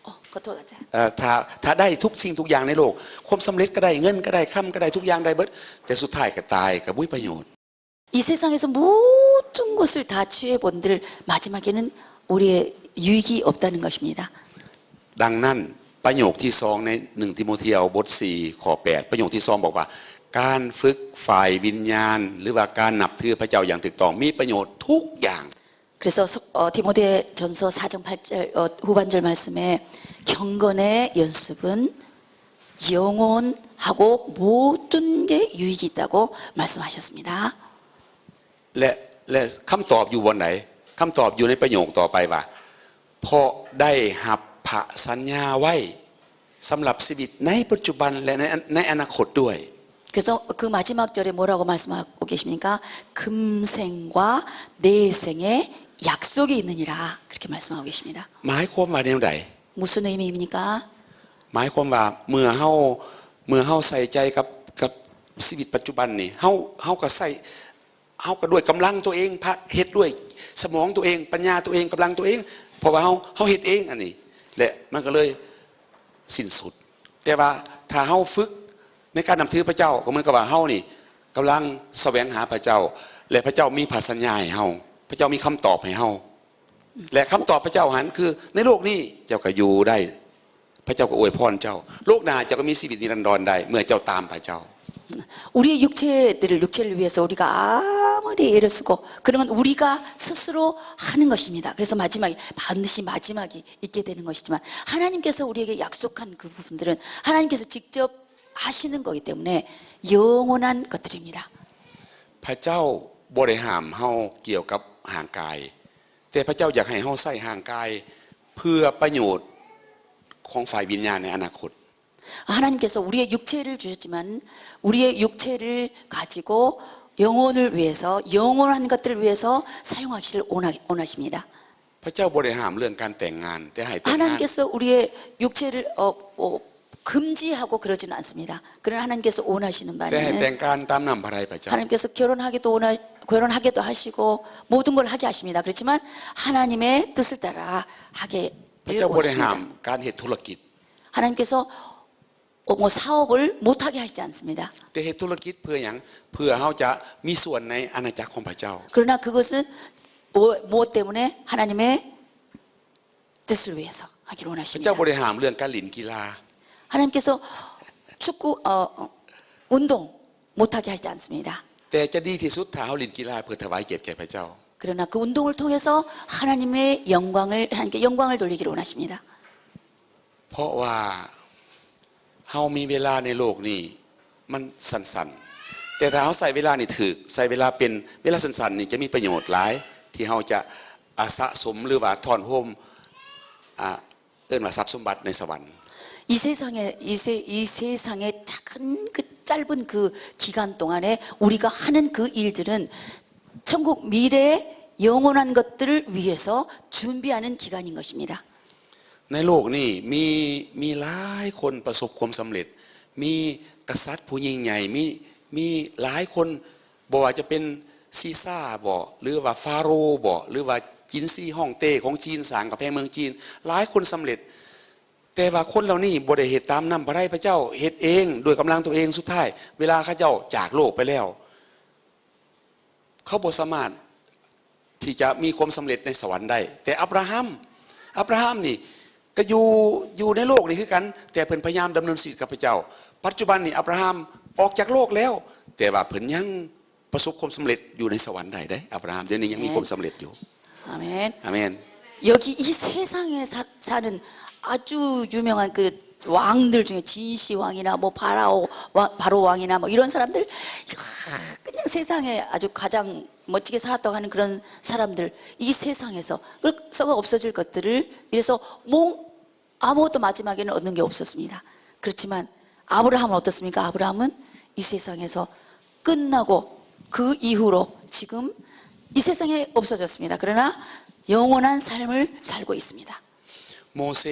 어, 거토 가자. ເອີ ຖ້າ ຖ້າໄດ້ທຸກສິ່ງທຸກຢ່າງໃນໂລກ ຄວາມສຳເລັດກໍໄດ້ ເງິນກໍໄດ້ ຄຳກໍໄດ້ ທຸກຢ່າງໄດ້ເບິດ ແຕ່ສຸດທ້າຍກໍຕາຍ ກໍບໍ່ມີປະໂຫຍດ. 이 세상에서 모든 것을 다 취해 본들 마지막에는 우리의 유익이 없다는 것입니다. ດັ່ງນັ້ນ ປະໂຫຍກທີສອງໃນໜຶ່ງຕີໂມທຽວ ບົດສີ່ ຂໍ້ແປດ ປະໂຫຍກທີສອງບອກວ່າ ການຝຶກຝ່າຍວິນຍານ ຫຼືວ່າການນັບຖືພະເຈົ້າຢ່າງຖືກຕ້ອງ ມີປະໂຫຍດທຸກຢ່າງ. 그래서 서, 어, 디모데전서 사 장 팔 절, 어, 후반절 말씀에 경건의 연습은 영원하고 모든 게 유익이 있다고 말씀하셨습니다. ແລະ ແລະ ຄຳຕອບຢູ່ບ່ອນໃດ? ຄຳຕອບຢູ່ໃນປະໂຫຍກຕໍ່ໄປວ່າ ເພາະໄດ້ຮັບພະສັນຍາໄວ້ ສຳລັບຊີວິດໃນປັດຈຸບັນ ແລະ ໃນ ໃນອະນາຄົດດ້ວຍ. 그래서 그 마지막 절에 뭐라고 말씀하고 계십니까? 금생과 내생에 약속이 있느니라. 그렇게 말씀하고 계십니다. ໝາຍຄວາມວ່າແນວໃດ? 무슨 의미입니까? ໝາຍຄວາມວ່າເມື່ອເຮົາ ເມື່ອເຮົາໃສ່ໃຈກັບ ກັບຊີວິດປັດຈຸບັນນີ້ ເຮົາ ເຮົາກໍໃຊ້ ເຮົາກໍດ້ວຍກຳລັງຕົວເອງ ພະເຮັດດ້ວຍສະໝອງຕົວເອງ ປັນຍາຕົວເອງ ກຳລັງຕົວເອງ ເພາະວ່າເຮົາ ເຮົາເຮັດເອງອັນນີ້ ແລະ ມັນກໍເລີຍສິ້ນສຸດ. ແຕ່ວ່າຖ້າເຮົາຝຶກໃນການນັບຖືພະເຈົ້າ ກໍເໝືອນກັບວ່າເຮົານີ້ກຳລັງສະແຫວງຫາພະເຈົ້າ ແລະ ພະເຈົ້າມີພະສັນຍາໃຫ້ເຮົາ ພະເຈົ້າມີຄຳຕອບໃຫ້ເຮົາ ແລະ ຄຳຕອບພະເຈົ້າຫັ້ນຄື ໃນໂລກນີ້ເຈົ້າກໍຢູ່ໄດ້ ພະເຈົ້າກໍອວຍພອນເຈົ້າ ໂລກໜ້າເຈົ້າກໍມີຊີວິດນິລັນດອນໄດ້ ເມື່ອເຈົ້າຕາມພະເຈົ້າ. 우리의 육체들을, 육체를 위해서 우리가 아무리 애를 쓰고 그런 건 우리가 스스로 하는 것입니다. 그래서 마지막에, 반드시 마지막이 있게 되는 것이지만 하나님께서 우리에게 약속한 그 부분들은 하나님께서 직접 하시는 거기 때문에 영원한 것들입니다. ພະເຈົ້າບໍ່ໄດ້ຫ້າມເຮົາກ່ຽວກັບຮ່າງກາຍ ແຕ່ພະເຈົ້າຢາກໃຫ້ເຮົາໃຊ້ຮ່າງກາຍເພື່ອປະໂຫຍດຂອງຝ່າຍວິນຍານໃນອະນາຄົດ. 하나님께서 우리의 육체를 주셨지만 우리의 육체를 가지고 영혼을 위해서, 영원한 것들을 위해서 사용하기를 원하, 원하십니다. ພະເຈົ້າບໍ່ໄດ້ຫ້າມເລື່ອງການແຕ່ງງານ ແຕ່ໃຫ້ແຕ່ງງານ. 하나님께서 우리의 육체를 어, 어, 금지하고 그러지는 않습니다. 그러나 하나님께서 원하시는 ແຕ່ໃຫ້ແຕ່ງ 바는 ງງານຕາມນ້ຳພະໄທພະເຈົ້າ. 하나님께서 결혼하기도 원하, 결혼하게도 하시고 모든 걸 하게 하십니다. 그렇지만 하나님의 뜻을 따라 하게 ພະເຈົ້າບໍ່ໄດ້ຫ້າມການເຮັດທຸລະກິດ. 하나님께서 뭐 사업을 못하게 하시지 않습니다. ແຕ່ເຮັດທຸລະກິດເພື່ອຫຍັງ? ເພື່ອເຮົາຈະມີສ່ວນໃນອານາຈັກຂອງພະເຈົ້າ. 그러나 그것은 뭐, 무엇 때문에? 하나님의 뜻을 위해서 하기를 ພະເຈົ້າ 원하십니다. ບໍ່ໄດ້ຫ້າມເລື່ອງການຫຼິ້ນກິລາ. 하나님께서 축구, 어, 어, 운동 못하게 하지 않습니다. ແຕ່ຈະດີທີ່ສຸດຖ້າເຮົາຫຼິ້ນກິລາເພື່ອຖວາຍກຽດແກ່ພະເຈົ້າ. 그러나 그 운동을 통해서 하나님의 영광을, 하나님께 영광을 돌리기를 원하십니다. ເພາະວ່າເຮົາມີເວລາໃນໂລກນີ້ມັນສັ້ນໆ ແຕ່ຖ້າເຮົາໃຊ້ເວລານີ້ຖືກ ໃຊ້ເວລາເປັນເວລາສັ້ນໆນີ້ ຈະມີປະໂຫຍດຫຼາຍ ທີ່ເຮົາຈະ ອາ ສະສົມ ຫຼືວ່າທ້ອນໂຮມ ອາ ເອີ້ນວ່າຊັບສົມບັດໃນສະຫວັນ. 이 세상에, 이 세, 이 세상의 작은 그, 짧은 그 기간 동안에 우리가 하는 그 일들은 천국 미래의 영원한 것들을 위해서 준비하는 기간인 것입니다. ໃນໂລກນີ້ມີ ມີຫຼາຍຄົນປະສົບຄວາມສຳເລັດ, ມີກະສັດຜູ້ຍິ່ງໃຫຍ່, ມີ ມີຫຼາຍຄົນ ບໍ່ວ່າຈະເປັນຊີຊາບໍ ຫຼືວ່າຟາໂຣບໍ ຫຼືວ່າຈິນຊີຮ່ອງເຕ້ຂອງຈີນ ສ້າງກຳແພງເມືອງຈີນ, ຫຼາຍຄົນສຳເລັດ. ແຕ່ວ່າຄົນເຫຼົ່ານີ້ບໍ່ໄດ້ເຮັດຕາມນ້ຳພະໄທພະເຈົ້າ, ເຮັດເອງດ້ວຍກຳລັງຕົວເອງ. ສຸດທ້າຍເວລາເຂົາເຈົ້າຈາກໂລກໄປແລ້ວ ເຂົາບໍ່ສາມາດທີ່ຈະມີຄວາມສຳເລັດໃນສະຫວັນໄດ້. ແຕ່ອັບຣາຮາມ ອັບຣາຮາມນີ້ກໍຢູ່ ຢູ່ໃນໂລກນີ້ຄືກັນ, ແຕ່ເພິ່ນພະຍາຍາມດຳເນີນຊີວິດກັບພະເຈົ້າ. ປັດຈຸບັນນີ້ອັບຣາຮາມອອກຈາກໂລກແລ້ວ, ແຕ່ວ່າເພິ່ນຍັງປະສົບຄວາມສຳເລັດຢູ່ໃນສະຫວັນໄດ້ເດ້. ອັບຣາຮາມດຽວນີ້ຍັງມີຄວາມສຳເລັດຢູ່. 아멘. 아멘. 여기 이 세상에 사, 사는 아주 유명한 그 왕들 중에 진시 왕이나 뭐 바라오, 와, 바로 왕이나 뭐 이런 사람들, 야, 그냥 세상에 아주 가장 멋지게 살았다고 하는 그런 사람들, 이 세상에서 그 썩어 없어질 것들을 이래서 뭐 아무것도 마지막에는 얻는 게 없었습니다. 그렇지만 아브라함은 어떻습니까? 아브라함은 이 세상에서 끝나고 그 이후로 지금 이 세상에 없어졌습니다. 그러나 영원한 삶을 살고 있습니다. ໂມເຊ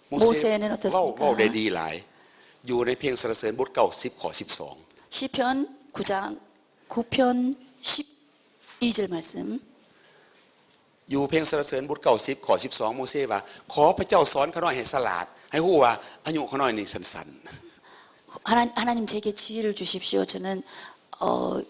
ໂມເຊ ໂມເຊນັ້ນ ເວົ້າ ເວົ້າໄດ້ດີຫຼາຍ ຢູ່ໃນເພງສັນລະເສີນບົດເກົ້າສິບ ຂໍ້ສິບສອງ. 시편 구 장 구 편 십이 절 말씀. ຢູ່ເພງສັນລະເສີນບົດເກົ້າສິບ ຂໍ້ສິບສອງ ໂມເຊວ່າ ຂໍພະເຈົ້າສອນຂ້ານ້ອຍໃຫ້ສະຫຼາດ, ໃຫ້ຮູ້ວ່າອາຍຸຂ້ານ້ອຍນີ້ສັ້ນໆ. 하나, 하나님 제게 지혜를 주십시오. 저는, 어,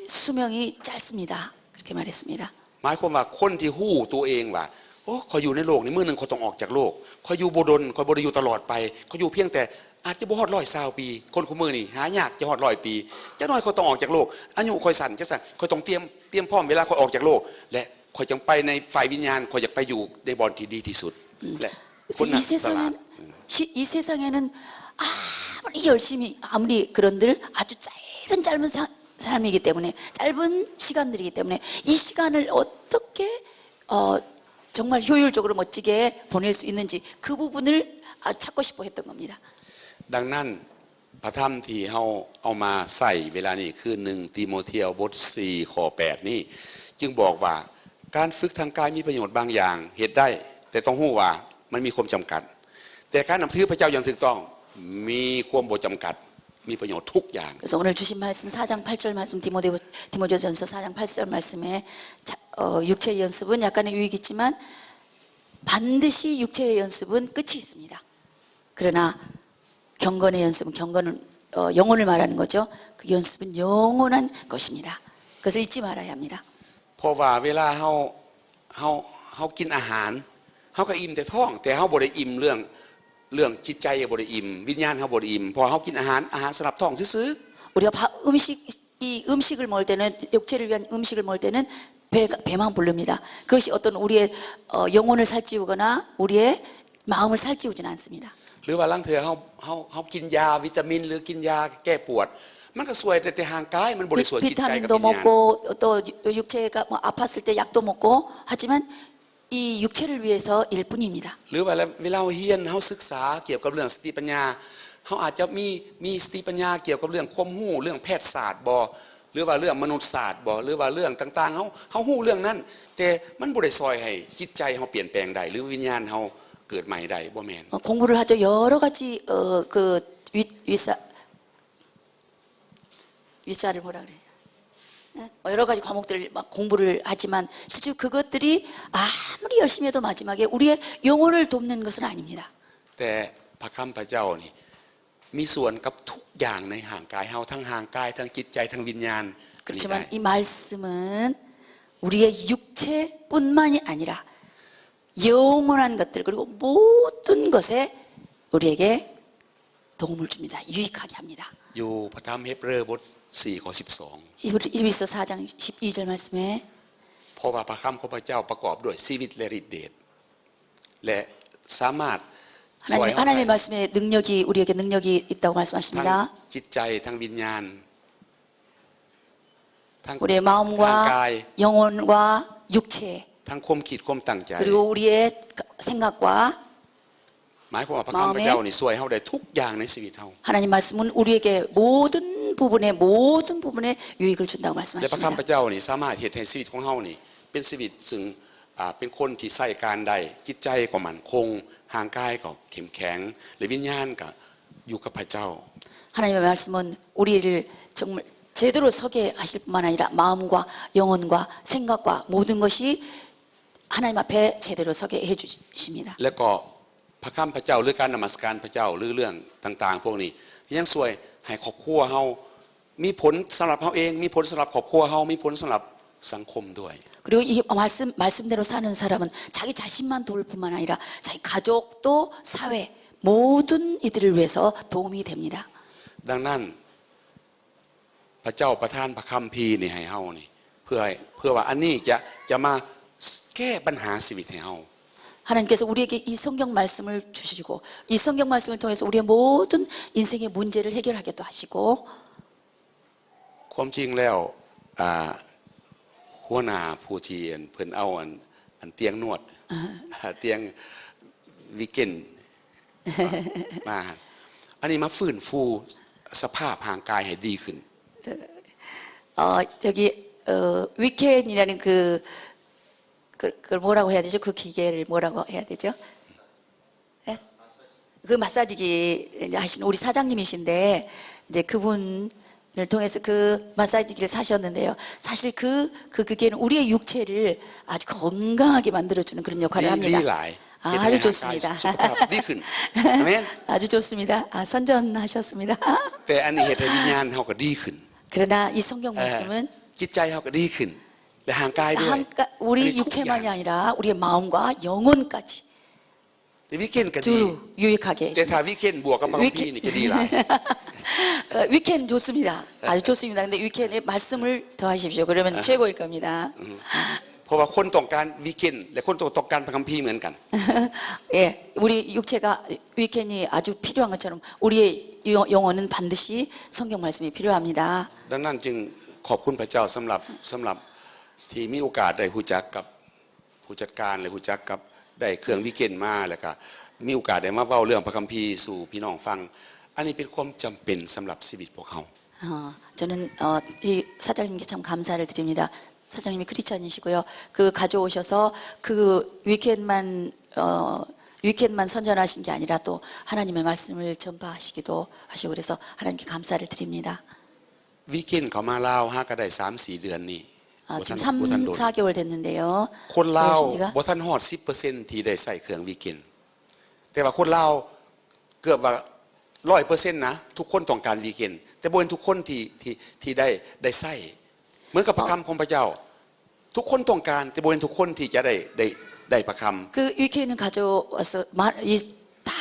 수명이 짧습니다. 그렇게 말했습니다. ໝາຍຄວາມວ່າຄົນທີ່ຮູ້ຕົວເອງວ່າ ໂອ້ ຂ້ອຍຢູ່ໃນໂລກນີ້ ມື້ໜຶ່ງຂ້ອຍຕ້ອງອອກຈາກໂລກ, ຂ້ອຍຢູ່ບໍ່ດົນ, ຂ້ອຍບໍ່ໄດ້ຢູ່ຕະຫຼອດໄປ, ຂ້ອຍຢູ່ພຽງແຕ່ອາດຈະບໍ່ຮອດຮ້ອຍຊາວປີ, ຄົນຄຸມື້ນີ້ຫາຍາກຈະຮອດຮ້ອຍປີ, ຈັກໜ້ອຍຂ້ອຍຕ້ອງອອກຈາກໂລກ, ອາຍຸຂ້ອຍສັ້ນ, ຈັ່ງຊັ້ນ ຂ້ອຍຕ້ອງຕຽມ, ຕຽມພ້ອມເວລາຂ້ອຍອອກຈາກໂລກ ແລະ ຂ້ອຍຈັ່ງໄປໃນຝ່າຍວິນຍານ, ຂ້ອຍຢາກໄປຢູ່ໃນບ່ອນທີ່ດີທີ່ສຸດ. 음. ແລະ 그래서 이 세상은, 시, 이 세상에는 아무리 열심히, 아무리 그런들 아주 짧은, 짧은 사, 삶이기 때문에, 짧은 시간들이기 때문에 이 시간을 어떻게, 어, 정말 효율적으로 멋지게 보낼 수 있는지 그 부분을, 아, 찾고 싶어 했던 겁니다. ດັ່ງນັ້ນ ພະທຳທີ່ເຮົາເອົາມາໃຊ້ເວລານີ້ຄື ໜຶ່ງ ຕີໂມທຽວ ບົດສີ່ ຂໍ້ແປດນີ້ ຈຶ່ງບອກວ່າ ການຝຶກທາງກາຍມີປະໂຫຍດບາງຢ່າງເຮັດໄດ້, ແຕ່ຕ້ອງຮູ້ວ່າມັນມີຄວາມຈຳກັດ, ແຕ່ການນັບຖືພະເຈົ້າຢ່າງຖືກຕ້ອງມີຄວາມບໍ່ຈຳກັດ, ມີປະໂຫຍດທຸກຢ່າງ. 그래서 오늘 주신 말씀 사 장 팔 절 말씀, 디모데, 디모데전서 사 장 팔 절 말씀에 자, 어, 육체의 연습은 약간의 유익이 있지만 반드시 육체의 연습은 끝이 있습니다. 그러나 경건의 연습은 경건은, 어, 영혼을 말하는 거죠. 그 연습은 영원한 것입니다. 그것을 잊지 말아야 합니다. ເພາະວ່າເວລາເຮົາ ເຮົາ ເຮົາກິນອາຫານ ເຮົາກໍອີ່ມແຕ່ທ້ອງ, ແຕ່ເຮົາບໍ່ໄດ້ອີ່ມເລື່ອງ ເລື່ອງຈິດໃຈບໍ່ໄດ້ອີ່ມ, ວິນຍານເຮົາບໍ່ໄດ້ອີ່ມ, ເພາະເຮົາກິນອາຫານ, ອາຫານສຳລັບທ້ອງຊື່ໆ. 우리가 바, 음식, 이 음식을 먹을 때는, 육체를 위한 음식을 먹을 때는 배, 배만 부릅니다. 그것이 어떤 우리의, 어, 영혼을 살찌우거나 우리의 마음을 살찌우진 않습니다. ຫຼືວ່າລາງເທື່ອເຮົາ ເຮົາ ເຮົາກິນຢາວິຕາມິນ ຫຼືກິນຢາແກ້ປວດ, ມັນກໍຊ່ວຍແຕ່ ແຕ່ຮ່າງກາຍ, ມັນບໍ່ໄດ້ຊ່ວຍຈິດໃຈກັບວິນຍານ. 비, 비타민도 먹고 또 유, 육체가 뭐 아팠을 때 약도 먹고 하지만 이 육체를 위해서 일 뿐입니다. ຫຼືວ່າເວລາເຮົາຮຽນ ເຮົາສຶກສາກ່ຽວກັບເລື່ອງສະຕິປັນຍາ, ເຮົາອາດຈະມີ ມີສະຕິປັນຍາກ່ຽວກັບເລື່ອງຄວາມຮູ້ ເລື່ອງແພດສາດບໍ ຫຼືວ່າເລື່ອງມະນຸດສາດບໍ ຫຼືວ່າເລື່ອງຕ່າງໆ ເຮົາ ເຮົາຮູ້ເລື່ອງນັ້ນ, ແຕ່ມັນບໍ່ໄດ້ຊ່ອຍໃຫ້ຈິດໃຈເຮົາປ່ຽນແປງໄດ້ ຫຼືວິນຍານເຮົາເກີດໃໝ່ໄດ້, ບໍ່ແມ່ນ. 어, 공부를 하죠. 여러 가지, 어, 그 윗, 윗사, 윗사를 뭐라 그래요? 예? 어, 여러 가지 과목들을 막 공부를 하지만 실제로 그것들이 아무리 열심히 해도 마지막에 우리의 영혼을 돕는 것은 아닙니다. ແຕ່ພະຄຳພະເຈົ້ານີ້ ມີສ່ວນກັບທຸກຢ່າງໃນຮ່າງກາຍເຮົາ, ທັງຮ່າງກາຍ, ທັງຈິດໃຈ, ທັງວິນຍານ. 그렇지만 이 말씀은 우리의 육체뿐만이 아니라 영원한 것들, 그리고 모든 것에 우리에게 도움을 줍니다. 유익하게 합니다. ຢູ່ພະທຳເຮັບເຣີ ບົດສີ່ ຂໍ້ສິບສອງ. 이브리ܣ 4장 12절 말씀에 ເພາະວ່າພະຄຳຂອງພະເຈົ້າປະກອບດ້ວຍຊີວິດ ແລະ ລິດເດດ ແລະ ສາມາດ 하나님의 말씀의 능력이, 우리에게 능력이 있다고 말씀하십니다. ທັງຈິດໃຈ, ທັງວິນຍານ, ທັງ 우리의 마음과 ຮ່າງກາຍ, 영혼과 육체, ທັງຄວາມຄິດ, ຄວາມຕັ້ງໃຈ, 그리고 우리의 생각과 ໝາຍຄວາມວ່າພະຄຳພະເຈົ້ານີ້ຊ່ວຍເຮົາໄດ້ທຸກຢ່າງໃນຊີວິດເຮົາ. 하나님 말씀은 우리에게 모든 부분에, 모든 부분에 유익을 준다고 ແລະ ພະຄຳ 말씀하십니다. ພະເຈົ້ານີ້ສາມາດເຮັດໃຫ້ຊີວິດຂອງເຮົານີ້ເປັນຊີວິດຊຶ່ງ ອ່າ ເປັນຄົນທີ່ໃຊ້ການໄດ້, ຈິດໃຈກໍໝັ້ນຄົງ, ຮ່າງກາຍກໍເຂັ້ມແຂງ ແລະ ວິນຍານກໍຢູ່ກັບພະເຈົ້າ. 하나님의 말씀은 우리를 정말 제대로 서게 하실 뿐만 아니라 마음과 영혼과 생각과 모든 것이 하나님 앞에 제대로 서게 해 주십니다. ແລະ ກໍພະຄຳພະເຈົ້າ ຫຼື ການນະມັດສະການພະເຈົ້າ ຫຼື ເລື່ອງຕ່າງໆພວກນີ້ ຍັງຊ່ວຍໃຫ້ຄອບຄົວເຮົາ ມີຜົນສຳລັບເຮົາເອງ, ມີຜົນສຳລັບຄອບຄົວເຮົາ, ມີຜົນສຳລັບສັງຄົມດ້ວຍ. 그리고 이 말씀, 말씀대로 사는 사람은 자기 자신만 도울 뿐만 아니라 자기 가족도 사회 모든 이들을 위해서 도움이 됩니다. ດັ່ງນັ້ນ ພະເຈົ້າປະທານພະຄຳພີນີ້ໃຫ້ເຮົານີ້ ເພື່ອໃຫ້ ເພື່ອວ່າອັນນີ້ຈະ ຈະມາແກ້ບັນຫາຊີວິດໃຫ້ເຮົາ. 하나님께서 우리에게 이 성경 말씀을 주시고 이 성경 말씀을 통해서 우리의 모든 인생의 문제를 해결하게도 하시고 ຄວາມຈິງແລ້ວ ອ່າ ຫົວໜ້າຜູ້ທີ່ ອັນ ເພິ່ນເອົາ ອັນ ອັນຕຽງນວດ ອ່າ ຕຽງວີເກັນ ມາ ອັນນີ້ມາຟື້ນຟູສະພາບຮ່າງກາຍໃຫ້ດີຂຶ້ນ. 어, 여기, 어, 위켄이라는 그, 그, 그걸 뭐라고 해야 되죠? 그 기계를 뭐라고 해야 되죠? 예? 그 마사지기 이제 하시는 우리 사장님이신데, 이제 그분을 통해서 그 마사지기를 사셨는데요. 사실 그, 그 기계는 우리의 육체를 아주 건강하게 만들어주는 그런 역할을 ດີ 합니다. ດີຫຼາຍ 아, ເຮັດໃຫ້ 아주 ຮ່າງກາຍ 좋습니다. ສຸຂະພາບດີຂຶ້ນ. ອາເມນ. 아주 좋습니다. 아, 선전하셨습니다. ແຕ່ອັນນີ້ເຮັດໃຫ້ວິນຍານເຮົາກໍດີຂຶ້ນ. 그러나 이 성경 ເອີ 말씀은 ຈິດໃຈເຮົາກໍດີຂຶ້ນ ແລະ ຮ່າງກາຍດ້ວຍ. 한, 우리 ອັນນີ້ທຸກຢ່າງ 육체만이 아니라 우리의 마음과 영혼까지 ແຕ່ວີເກັນກໍດີ 두루 유익하게 ແຕ່ຖ້າ 해줍니다. ວີເກັນບວກກັບພະຄຳພີນີ້ຈະດີຫຼາຍ. 어, 위켄 좋습니다. 아주 좋습니다. 근데 위켄에 말씀을 더하십시오. 그러면 ອ່າ 최고일 겁니다. ອືມ ເພາະວ່າຄົນຕ້ອງການວີເກັນ ແລະ ຄົນຕ້ອງ ຕ້ອງການພະຄຳພີເໝືອນກັນ. 예, 우리 육체가 위켄이 아주 필요한 것처럼 우리의 영, 영혼은 반드시 성경 말씀이 필요합니다. ດັ່ງນັ້ນຈຶ່ງຂອບຄຸນພະເຈົ້າສຳລັບ ສຳລັບທີ່ມີໂອກາດໄດ້ຮູ້ຈັກກັບ ຜູ້ຈັດການ ແລະ ຮູ້ຈັກກັບ ໄດ້ເຄື່ອງວີເກັນມາ ແລ້ວກະມີໂອກາດໄດ້ມາເວົ້າເລື່ອງພະຄຳພີສູ່ພີ່ນ້ອງຟັງ. ອັນນີ້ເປັນຄວາມຈຳເປັນສຳລັບຊີວິດພວກເຮົາ. 어, 저는, 어, 이 사장님께 참 감사를 드립니다. 사장님이 크리스찬이시고요. 그 가져오셔서 그 위켄만, 어, 위켄만 선전하신 게 아니라 또 하나님의 말씀을 전파하시기도 하시고 그래서 하나님께 감사를 드립니다. ວີເກັນເຂົ້າມາລາວຫາກະໄດ້ສາມສີ່ເດືອນນີ້. 아, ບໍ່ທັນ 지금 ບໍ່ທັນດົນ. 3, 4개월 됐는데요. ຄົນລາວ 그러시니까 ບໍ່ທັນຮອດສິບເປີເຊັນທີ່ໄດ້ໃຊ້ເຄື່ອງວີເກັນ. ແຕ່ວ່າຄົນລາວເກືອບວ່າຮ້ອຍເປີເຊັນນະ ທຸກຄົນຕ້ອງການວີເກັນ ແຕ່ບໍ່ແມ່ນທຸກຄົນທີ່ ທີ່ ທີ່ໄດ້ ໄດ້ໃຊ້. ເໝືອນກັບພະຄຳຂອງພະເຈົ້າ 어. ທຸກຄົນຕ້ອງການ ແຕ່ບໍ່ແມ່ນທຸກຄົນທີ່ຈະໄດ້ ໄດ້ ໄດ້ພະຄຳ. 그 위켄을 가져와서 마, 이, 다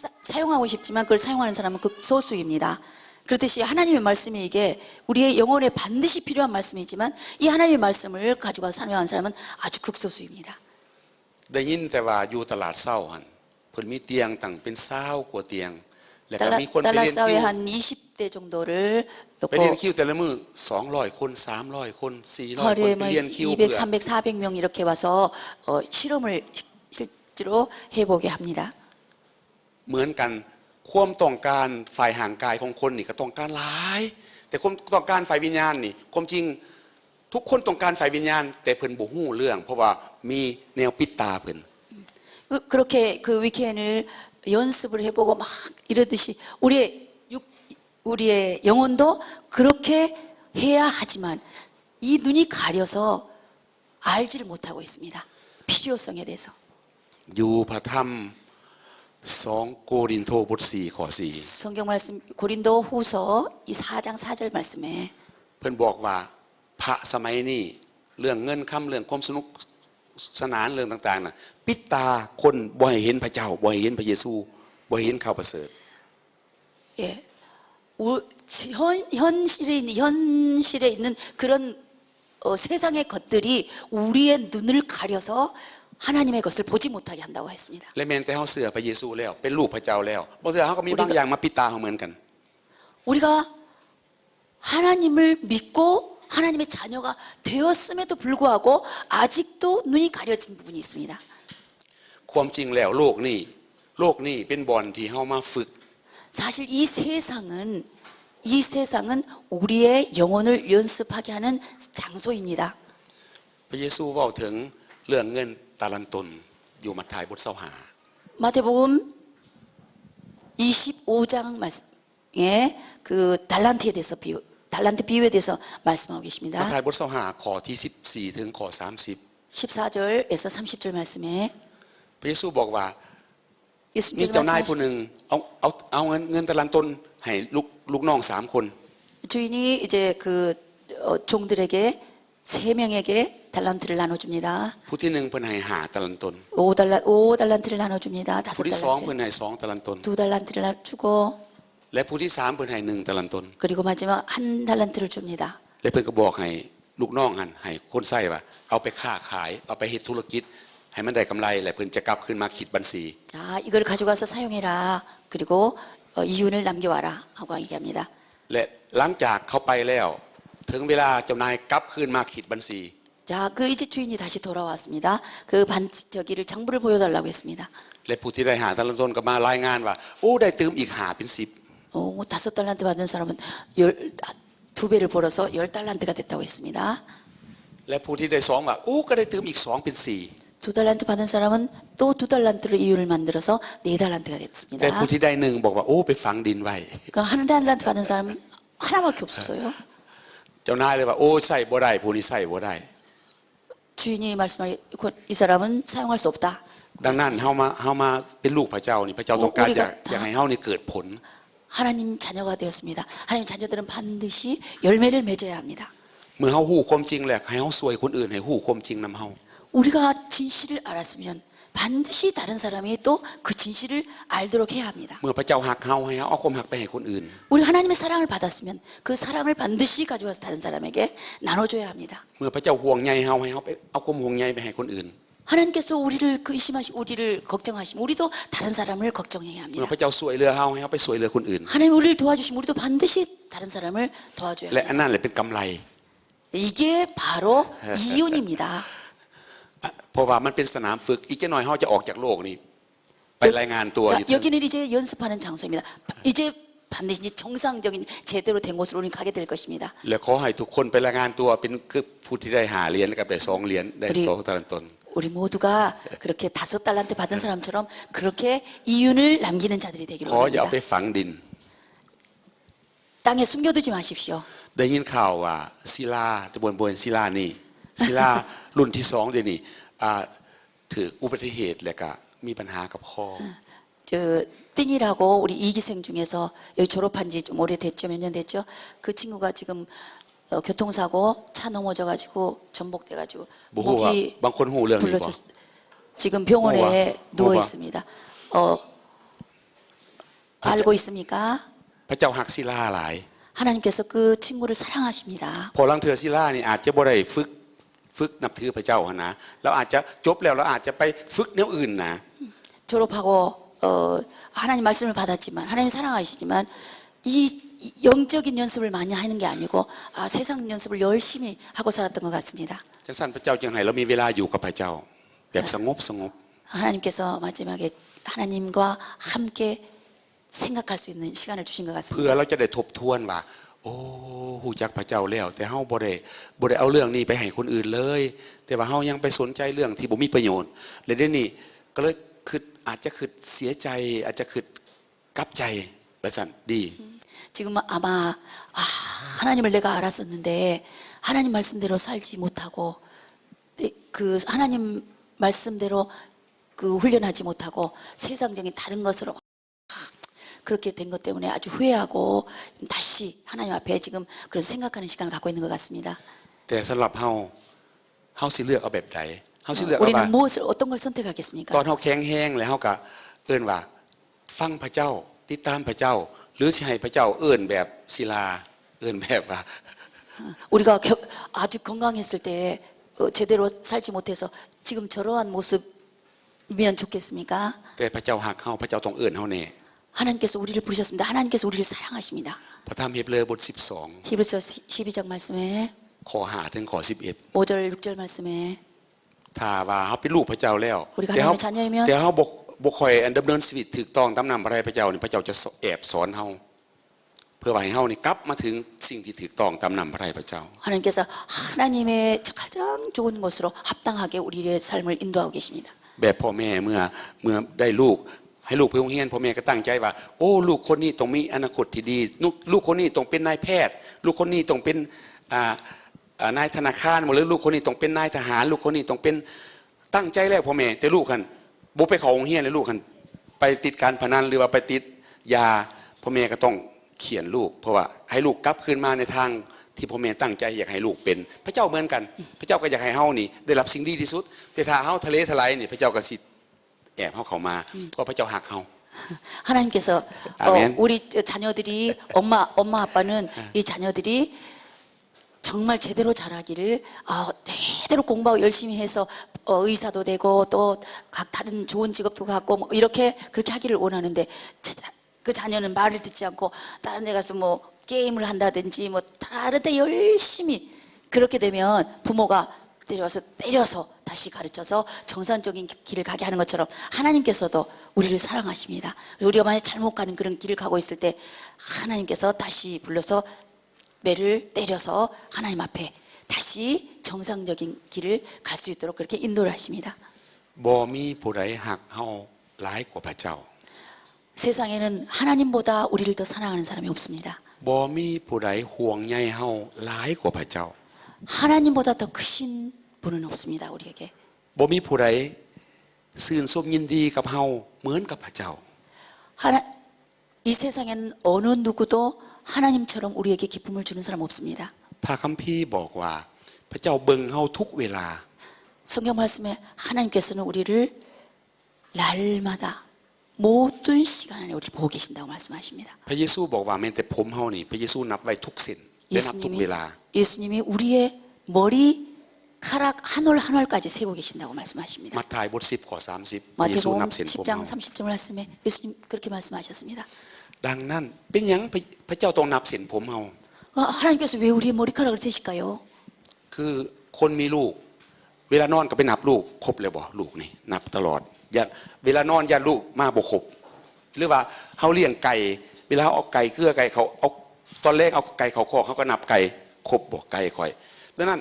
사, 사용하고 싶지만 그걸 사용하는 사람은 극소수입니다. 그렇듯이 하나님의 말씀이 이게 우리의 영혼에 반드시 필요한 말씀이지만 이 하나님의 말씀을 가져가 사용하는 사람은 아주 극소수입니다. ໄດ້ຍິນແຕ່ວ່າຢູ່ຕະຫຼາດເຊົ້າຫັ້ນ ເພິ່ນມີຕຽງຕັ້ງເປັນຊາວກວ່າຕຽງ ແລ້ວກໍ 달라, ມີຄົນໄປລຽນຄິວ 달라사우에 한 이십 대 정도를 ໄປລຽນ 놓고 ຄິວແຕ່ລະມື້ສອງຮ້ອຍຄົນ ສາມຮ້ອຍຄົນ ສີ່ຮ້ອຍຄົນ ໄປລຽນຄິວເພື່ອ 하루에 뭐 이백, 삼백, 사백 명 이렇게 와서, 어, 실험을 시, 실제로 해보게 합니다. ເໝືອນກັນ ຄວາມຕ້ອງການຝ່າຍຮ່າງກາຍຂອງຄົນນີ້ກໍຕ້ອງການຫຼາຍ ແຕ່ຄວາມຕ້ອງການຝ່າຍວິນຍານນີ້ ຄວາມຈິງ ທຸກຄົນຕ້ອງການຝ່າຍວິນຍານ ແຕ່ເພິ່ນບໍ່ຮູ້ເລື່ອງ ເພາະວ່າມີແນວປິດຕາເພິ່ນ. 그, 그렇게 그 위켄을 연습을 해보고 막 이러듯이 우리의 육, 우리의 영혼도 그렇게 해야 하지만 이 눈이 가려서 알지를 못하고 있습니다. 필요성에 대해서. ຢູ່ພະທຳ ສອງໂກລິນໂທ ບົດສີ່ ຂໍ້ສີ່ 성경 말씀 고린도후서 이 사 장 사 절 말씀에 ເພິ່ນບອກວ່າ ພະສະໄໝນີ້ ເລື່ອງເງິນຄຳ ເລື່ອງຄວາມສະໜຸກສະໜານ ເລື່ອງຕ່າງໆ ນະ ປິດຕາຄົນບໍ່ໃຫ້ເຫັນພະເຈົ້າ, ບໍ່ໃຫ້ເຫັນພະເຢຊູ, ບໍ່ໃຫ້ເຫັນຂ່າວປະເສີດ. 예. 우, 현, 현실에 있는, 현실에 있는 그런, 어, 세상의 것들이 우리의 눈을 가려서 하나님의 것을 보지 못하게 한다고 했습니다. ແລະ ແມ່ນແຕ່ເຮົາເຊື່ອພະເຢຊູແລ້ວ ເປັນລູກພະເຈົ້າແລ້ວ ບາງເທື່ອເຮົາກໍມີບາງຢ່າງມາປິດຕາເຮົາເໝືອນກັນ. 우리가 하나님을 믿고 하나님의 자녀가 되었음에도 불구하고 아직도 눈이 가려진 부분이 있습니다. ຄວາມຈິງແລ້ວໂລກນີ້ ໂລກນີ້ເປັນບ່ອນທີ່ເຮົາມາຝຶກ. 사실 이 세상은, 이 세상은 우리의 영혼을 연습하게 하는 장소입니다. ພະເຢຊູເວົ້າເຖິງເລື່ອງເງິນຕາລັນຕົນຢູ່ມັດທາຍບົດຊາວຫ້າ. 마태복음 이십오 장 말씀 예, 그 달란트에 대해서 비유, 달란트 비유에 대해서 말씀하고 계십니다. ມັດທາຍບົດຊາວຫ້າ ຂໍ້ທີສິບສີ່ ເຖິງຂໍ້ສາມສິບ. 십사 절에서 삼십 절 말씀에 ພະເຢຊູບອກວ່າ 예수님께서 ມີເຈົ້ານາຍຜູ້ໜຶ່ງ ເອົາ ເອົາ ເອົາເງິນ ເງິນຕາລັນຕົນໃຫ້ລູກ ລູກນ້ອງສາມຄົນ. 주인이 이제 그, 어, 종들에게 세 명에게 달란트를 나눠 줍니다. ຜູ້ທີໜຶ່ງເພິ່ນໃຫ້ຫ້າຕາລັນຕົນ. 오 달란, 오 달란트를 나눠 줍니다. 다섯 달란트. ຜູ້ທີສອງເພິ່ນໃຫ້ສອງຕາລັນຕົນ. 두 달란트를 나, 주고 ແລະ ຜູ້ທີສາມເພິ່ນໃຫ້ໜຶ່ງຕາລັນຕົນ. 그리고 마지막 한 달란트를 줍니다. ແລະ ເພິ່ນກໍບອກໃຫ້ລູກນ້ອງຫັ້ນ ໃຫ້ຄົນໃຊ້ວ່າ ເອົາໄປຄ້າຂາຍ ເອົາໄປເຮັດທຸລະກິດ ໃຫ້ມັນໄດ້ກຳໄລ ແລະ ເພິ່ນຈະກັບຄືນມາຄິດບັນຊີ. 자, 이걸 가져가서 사용해라. 그리고, 어, 이윤을 남겨와라. 하고 얘기합니다. ແລະ ຫຼັງຈາກເຂົາໄປແລ້ວ ເຖິງເວລາເຈົ້ານາຍກັບຄືນມາຄິດບັນຊີ. 자, 그 이제 주인이 다시 돌아왔습니다. 그 반, 저기를, 장부를 보여달라고 했습니다. ແລະ ຜູ້ທີ່ໄດ້ຫ້າຕາລັນຕົນກໍມາລາຍງານວ່າ ໂອ້ ໄດ້ຕື່ມອີກຫ້າເປັນສິບ. 어, 다섯 달란트 받은 사람은 열, 아, 두 배를 벌어서 열 달란트가 됐다고 했습니다. ແລະ ຜູ້ທີ່ໄດ້ສອງວ່າ ໂອ້ ກໍໄດ້ຕື່ມອີກສອງເປັນສີ່. 두 달란트 받은 사람은 또 두 달란트를 이윤을 만들어서 네 달란트가 됐습니다. ແຕ່ຜູ້ທີ່ໄດ້ໜຶ່ງບອກວ່າ ໂອ້ ໄປຝັງດິນໄວ້. 그 한 달란트 받은 사람은 하나밖에 없었어요. ເຈົ້ານາຍເລີຍວ່າ ໂອ້ ໃຊ້ບໍ່ໄດ້ ຜູ້ນີ້ໃຊ້ບໍ່ໄດ້. 주인이 말씀하기를 이 사람은 사용할 수 없다. ດັ່ງນັ້ນ ເຮົາມາ ເຮົາມາເປັນລູກພະເຈົ້ານີ້ ພະເຈົ້າຕ້ອງການ 우리가 ຢາກ 다 ຢາກໃຫ້ເຮົານີ້ເກີດຜົນ. 하나님 자녀가 되었습니다. 하나님 자녀들은 반드시 열매를 맺어야 합니다. ເມື່ອເຮົາຮູ້ຄວາມຈິງແລ້ວ ໃຫ້ເຮົາຊ່ວຍຄົນອື່ນໃຫ້ຮູ້ຄວາມຈິງນຳເຮົາ. 우리가 진실을 알았으면 반드시 다른 사람이 또 그 진실을 알도록 해야 합니다. ເມື່ອພະເຈົ້າຮັກເຮົາ ໃຫ້ເຮົາເອົາຄວາມຮັກໄປໃຫ້ຄົນອື່ນ. 우리 하나님의 사랑을 받았으면 그 사랑을 반드시 가져가서 다른 사람에게 나눠줘야 합니다. ເມື່ອພະເຈົ້າຫ່ວງໃຍເຮົາ ໃຫ້ເຮົາໄປເອົາຄວາມຫ່ວງໃຍໄປໃຫ້ຄົນອື່ນ. 하나님께서 우리를 근심하시, 우리를 걱정하시면 우리도 다른 사람을 걱정해야 합니다. ເມື່ອພະເຈົ້າຊ່ວຍເຫຼືອເຮົາ ໃຫ້ເຮົາໄປຊ່ວຍເຫຼືອຄົນອື່ນ. 하나님 우리를 도와주시면 우리도 반드시 다른 사람을 도와줘야 합니다. ແລະ ອັນນັ້ນແຫຼະເປັນກຳໄລ. 이게 바로 이윤입니다. ອະ ເພາະວ່າມັນເປັນສະໜາມຝຶກ. ອີກຈັກໜ້ອຍເຮົາຈະອອກຈາກໂລກນີ້ ໄປລາຍງານຕົວຢູ່. 자, 여기는 이제 연습하는 장소입니다. 이제 반드시 이제 정상적인 제대로 된 곳으로 우리는 가게 될 것입니다. ແລະ ຂໍໃຫ້ທຸກຄົນໄປລາຍງານຕົວເປັນຄືຜູ້ທີ່ໄດ້ຫ້າຫຼຽນ ແລ້ວກໍໄດ້ສອງຫຼຽນ ໄດ້ສອງຕາລັນຕົນ. 우리 모두가 그렇게 다섯 달란트 받은 사람처럼 그렇게 이윤을 남기는 자들이 되기를 ຂໍຢ່າເອົາໄປ 원합니다. ຝັງດິນ. 땅에 숨겨두지 마십시오. ໄດ້ຍິນຂ່າວວ່າສີລາ ແຕ່ບໍ່ ບໍ່ແມ່ນສີລານີ້ ສີລາລຸ້ນທີສອງດຽວນີ້ ອ່າ ຖືກອຸບັດຕິເຫດ ແລ້ວກໍມີບັນຫາກັບຄໍ. 아, 저 띵이라고 우리 이 기생 중에서 여기 졸업한 지 좀 오래됐죠. 몇 년 됐죠. 그 친구가 지금, 어, 교통사고 차 넘어져 가지고 전복돼 가지고 ບໍ່ຮູ້ວ່າ 목이 ບາງຄົນຮູ້ເລື່ອງນີ້ບໍ່? 부러졌-, 지금 ຮູ້ວ່າ 병원에 ຮູ້ວ່າ 누워 있습니다. 어, ພະເຈົ້າ 알고 있습니까? ພະເຈົ້າຮັກສີລາຫຼາຍ. 하나님께서 그 친구를 사랑하십니다. ເພາະລາງເທື່ອສີລານີ້ອາດຈະບໍ່ໄດ້ຝຶກ ຝຶກນັບຖືພະເຈົ້າຫັ້ນນະ ລາວອາດຈະຈົບແລ້ວ ລາວອາດຈະໄປຝຶກແນວອື່ນນະ. 졸업하고, 어, 하나님 말씀을 받았지만, 하나님 사랑하시지만, 이 영적인 연습을 많이 하는 게 아니고, 아, 세상 연습을 열심히 하고 살았던 것 같습니다. ຈັ່ງຊັ້ນ ພະເຈົ້າຈຶ່ງໃຫ້ລາວມີເວລາຢູ່ກັບພະເຈົ້າ ແບບສະຫງົບໆ. 하나님께서 마지막에 하나님과 함께 생각할 수 있는 시간을 주신 것 같습니다. ເພື່ອລາວຈະໄດ້ທົບທວນວ່າ ໂອ້ ຮູ້ຈັກພະເຈົ້າແລ້ວ ແຕ່ເຮົາບໍ່ໄດ້ ບໍ່ໄດ້ເອົາເລື່ອງນີ້ໄປໃຫ້ຄົນອື່ນເລີຍ ແຕ່ວ່າເຮົາຍັງໄປສົນໃຈເລື່ອງທີ່ບໍ່ມີປະໂຫຍດ ແລະ ດຽວນີ້ກໍເລີຍຄິດ ອາດຈະຄິດເສຍໃຈ ອາດຈະຄິດກັບໃຈ ວ່າຊັ້ນ. 네. 음, 지금 아마, 아, 하나님을 내가 알았었는데 하나님 말씀대로 살지 못하고, 네, 그 하나님 말씀대로 그 훈련하지 못하고 세상적인 다른 것으로 막 그렇게 된 것 때문에 아주 후회하고 다시 하나님 앞에 지금 그런 생각하는 시간을 갖고 있는 것 같습니다. ແຕ່ສຳລັບເຮົາ ເຮົາຊິເລືອກເອົາແບບໃດ? ເຮົາຊິເລືອກເອົາວ່າ 우리는 무엇을, 어떤 걸 선택하겠습니까? ຕອນເຮົາແຂງແຮງແລ້ວ ເຮົາກໍເອີ້ນວ່າຟັງພະເຈົ້າ, ຕິດຕາມພະເຈົ້າ ຫຼື ຊິໃຫ້ພະເຈົ້າເອີ້ນແບບສິລາ, ເອີ້ນແບບວ່າ 어, 우리가 겨, 아주 건강했을 때 어, 제대로 살지 못해서 지금 저러한 모습 이면 좋겠습니까? ແຕ່ພະເຈົ້າຮັກເຮົາ, ພະເຈົ້າຕ້ອງເອີ້ນເຮົາແນ່. 하나님께서 우리를 부르셨습니다. 하나님께서 우리를 사랑하십니다. ພະທຳເຮັບເຣີບົດສິບສອງ 히브리서 십이 장 말씀에 ຂໍ້ຫ້າເຖິງຂໍ້ສິບເອັດ 오절, 6절 말씀에 ຖ້າວ່າເຮົາເປັນລູກພະເຈົ້າແລ້ວ 우리가 ແຕ່ເຮົາ 하나님의 자녀이면 ແຕ່ເຮົາບໍ່ ບໍ່ຄ່ອຍອັນດຳເນີນຊີວິດຖືກຕ້ອງຕາມນ້ຳພະໄທພະເຈົ້ານີ້ ພະເຈົ້າຈະ ແອບສອນເຮົາ ເພື່ອວ່າໃຫ້ເຮົານີ້ກັບມາເຖິງສິ່ງທີ່ຖືກຕ້ອງຕາມນ້ຳພະໄທພະເຈົ້າ. 하나님께서 하나님의 가장 좋은 것으로 합당하게 우리의 삶을 인도하고 계십니다. ແບບພໍ່ແມ່ເມື່ອ ເມື່ອໄດ້ລູກ ໃຫ້ລູກໄປໂຮງຮຽນ ພໍ່ແມ່ກໍຕັ້ງໃຈວ່າ ໂອ້ ລູກຄົນນີ້ຕ້ອງມີອະນາຄົດທີ່ດີ ລູກ ລູກຄົນນີ້ຕ້ອງເປັນນາຍແພດ ລູກຄົນນີ້ຕ້ອງເປັນ ອ່າ ອ່າ ນາຍທະນາຄານ ຫຼື ລູກຄົນນີ້ຕ້ອງເປັນນາຍທະຫານ ລູກຄົນນີ້ຕ້ອງເປັນ ຕັ້ງໃຈແລ້ວພໍ່ແມ່ ແຕ່ລູກຫັ້ນບໍ່ໄປເຂົ້າໂຮງຮຽນ ແລ້ວລູກຫັ້ນໄປຕິດການພະນັນ ຫຼືວ່າໄປຕິດຢາ ພໍ່ແມ່ກໍຕ້ອງຂຽນລູກ ເພາະວ່າໃຫ້ລູກກັບຄືນມາໃນທາງທີ່ພໍ່ແມ່ຕັ້ງໃຈຢາກໃຫ້ລູກເປັນ. ພະເຈົ້າເໝືອນກັນ ພະເຈົ້າກໍຢາກໃຫ້ເຮົານີ້ໄດ້ຮັບສິ່ງດີທີ່ສຸດ ແຕ່ຖ້າເຮົາທະເລທະໄຫຼນີ້ ພະເຈົ້າກໍຊິແອບເຮົາເຂົ້າມາ ເພາະພະເຈົ້າຮັກເຮົາ. 하나님께서 어, 아멘. 우리 자녀들이, 엄마, 엄마 아빠는 이 자녀들이 정말 제대로 자라기를, 아, 제대로 공부하고 열심히 해서 어, 의사도 되고 또 각 다른 좋은 직업도 갖고 뭐 이렇게 그렇게 하기를 원하는데 자- 그 자녀는 말을 듣지 않고 다른 데 가서 뭐 게임을 한다든지 뭐 다른 데 열심히 그렇게 되면 부모가 때려서 때려서 다시 가르쳐서 정상적인 길을 가게 하는 것처럼 하나님께서도 우리를 사랑하십니다. 우리가 만약 잘못 가는 그런 길을 가고 있을 때 하나님께서 다시 불러서 매를 때려서 하나님 앞에 다시 정상적인 길을 갈 수 있도록 그렇게 인도를 하십니다. ບໍ່ມີຜູ້ໃດຮັກເຮົາຫຼາຍກວ່າພະເຈົ້າ. 세상에는 하나님보다 우리를 더 사랑하는 사람이 없습니다. ບໍ່ມີຜູ້ໃດຫ່ວງໃຍເຮົາຫຼາຍກວ່າພະເຈົ້າ. 하나님보다 더 크신 분은 없습니다, 우리에게. ບໍ່ມີຜູ້ໃດຊື່ນຊົມຍິນດີກັບເຮົາເໝືອນກັບພະເຈົ້າ. 하나, 이 세상에는 어느 누구도 하나님처럼 우리에게 기쁨을 주는 사람 없습니다. ພະຄຳພີບອກວ່າ ພະເຈົ້າເບິ່ງເຮົາທຸກເວລາ. 성경 말씀에 하나님께서는 우리를 날마다 모든 시간 안에 우리를 보고 계신다고 말씀하십니다. ພະເຢຊູບອກວ່າແມ່ນແຕ່ຜົມເຮົານີ້ ພະເຢຊູນັບໄວ້ທຸກເສັ້ນ ແລະ ນັບທຸກເວລາ. 예수님이, 예수님이 우리의 머리카락 한 올 한 올까지 세고 계신다고 말씀하십니다. ມັດທາຍບົດສິບ ຂໍ້ສາມສິບ ພະເຢຊູນັບເສັ້ນຜົມເຮົາ. 마태복음 십 장 삼십 절 말씀에 예수님 그렇게 말씀하셨습니다. ດັ່ງນັ້ນ ເປັນຫຍັງພະ ພະເຈົ້າຕ້ອງນັບເສັ້ນຜົມເຮົາ? 아, 하나님께서 왜 우리의 머리카락을 세실까요? ຄືຄົນມີລູກ ເວລານອນກໍໄປນັບລູກ ຄົບແລ້ວບໍ່? ລູກນີ້ນັບຕະຫຼອດ ຢ້ານ ເວລານອນຢ້ານລູກມາບໍ່ຄົບ. ຫຼືວ່າເຮົາລ້ຽງໄກ່ ເວລາເຮົາເອົາໄກ່ເຄືອໄກ່ເຂົ້າ ເອົາ ຕອນແລງເອົາໄກ່ເຂົ້າຄອກ ເຮົາກໍນັບໄກ່ ຄົບບໍ່ໄກ່ຂ້ອຍ? ດັ່ງນັ້ນ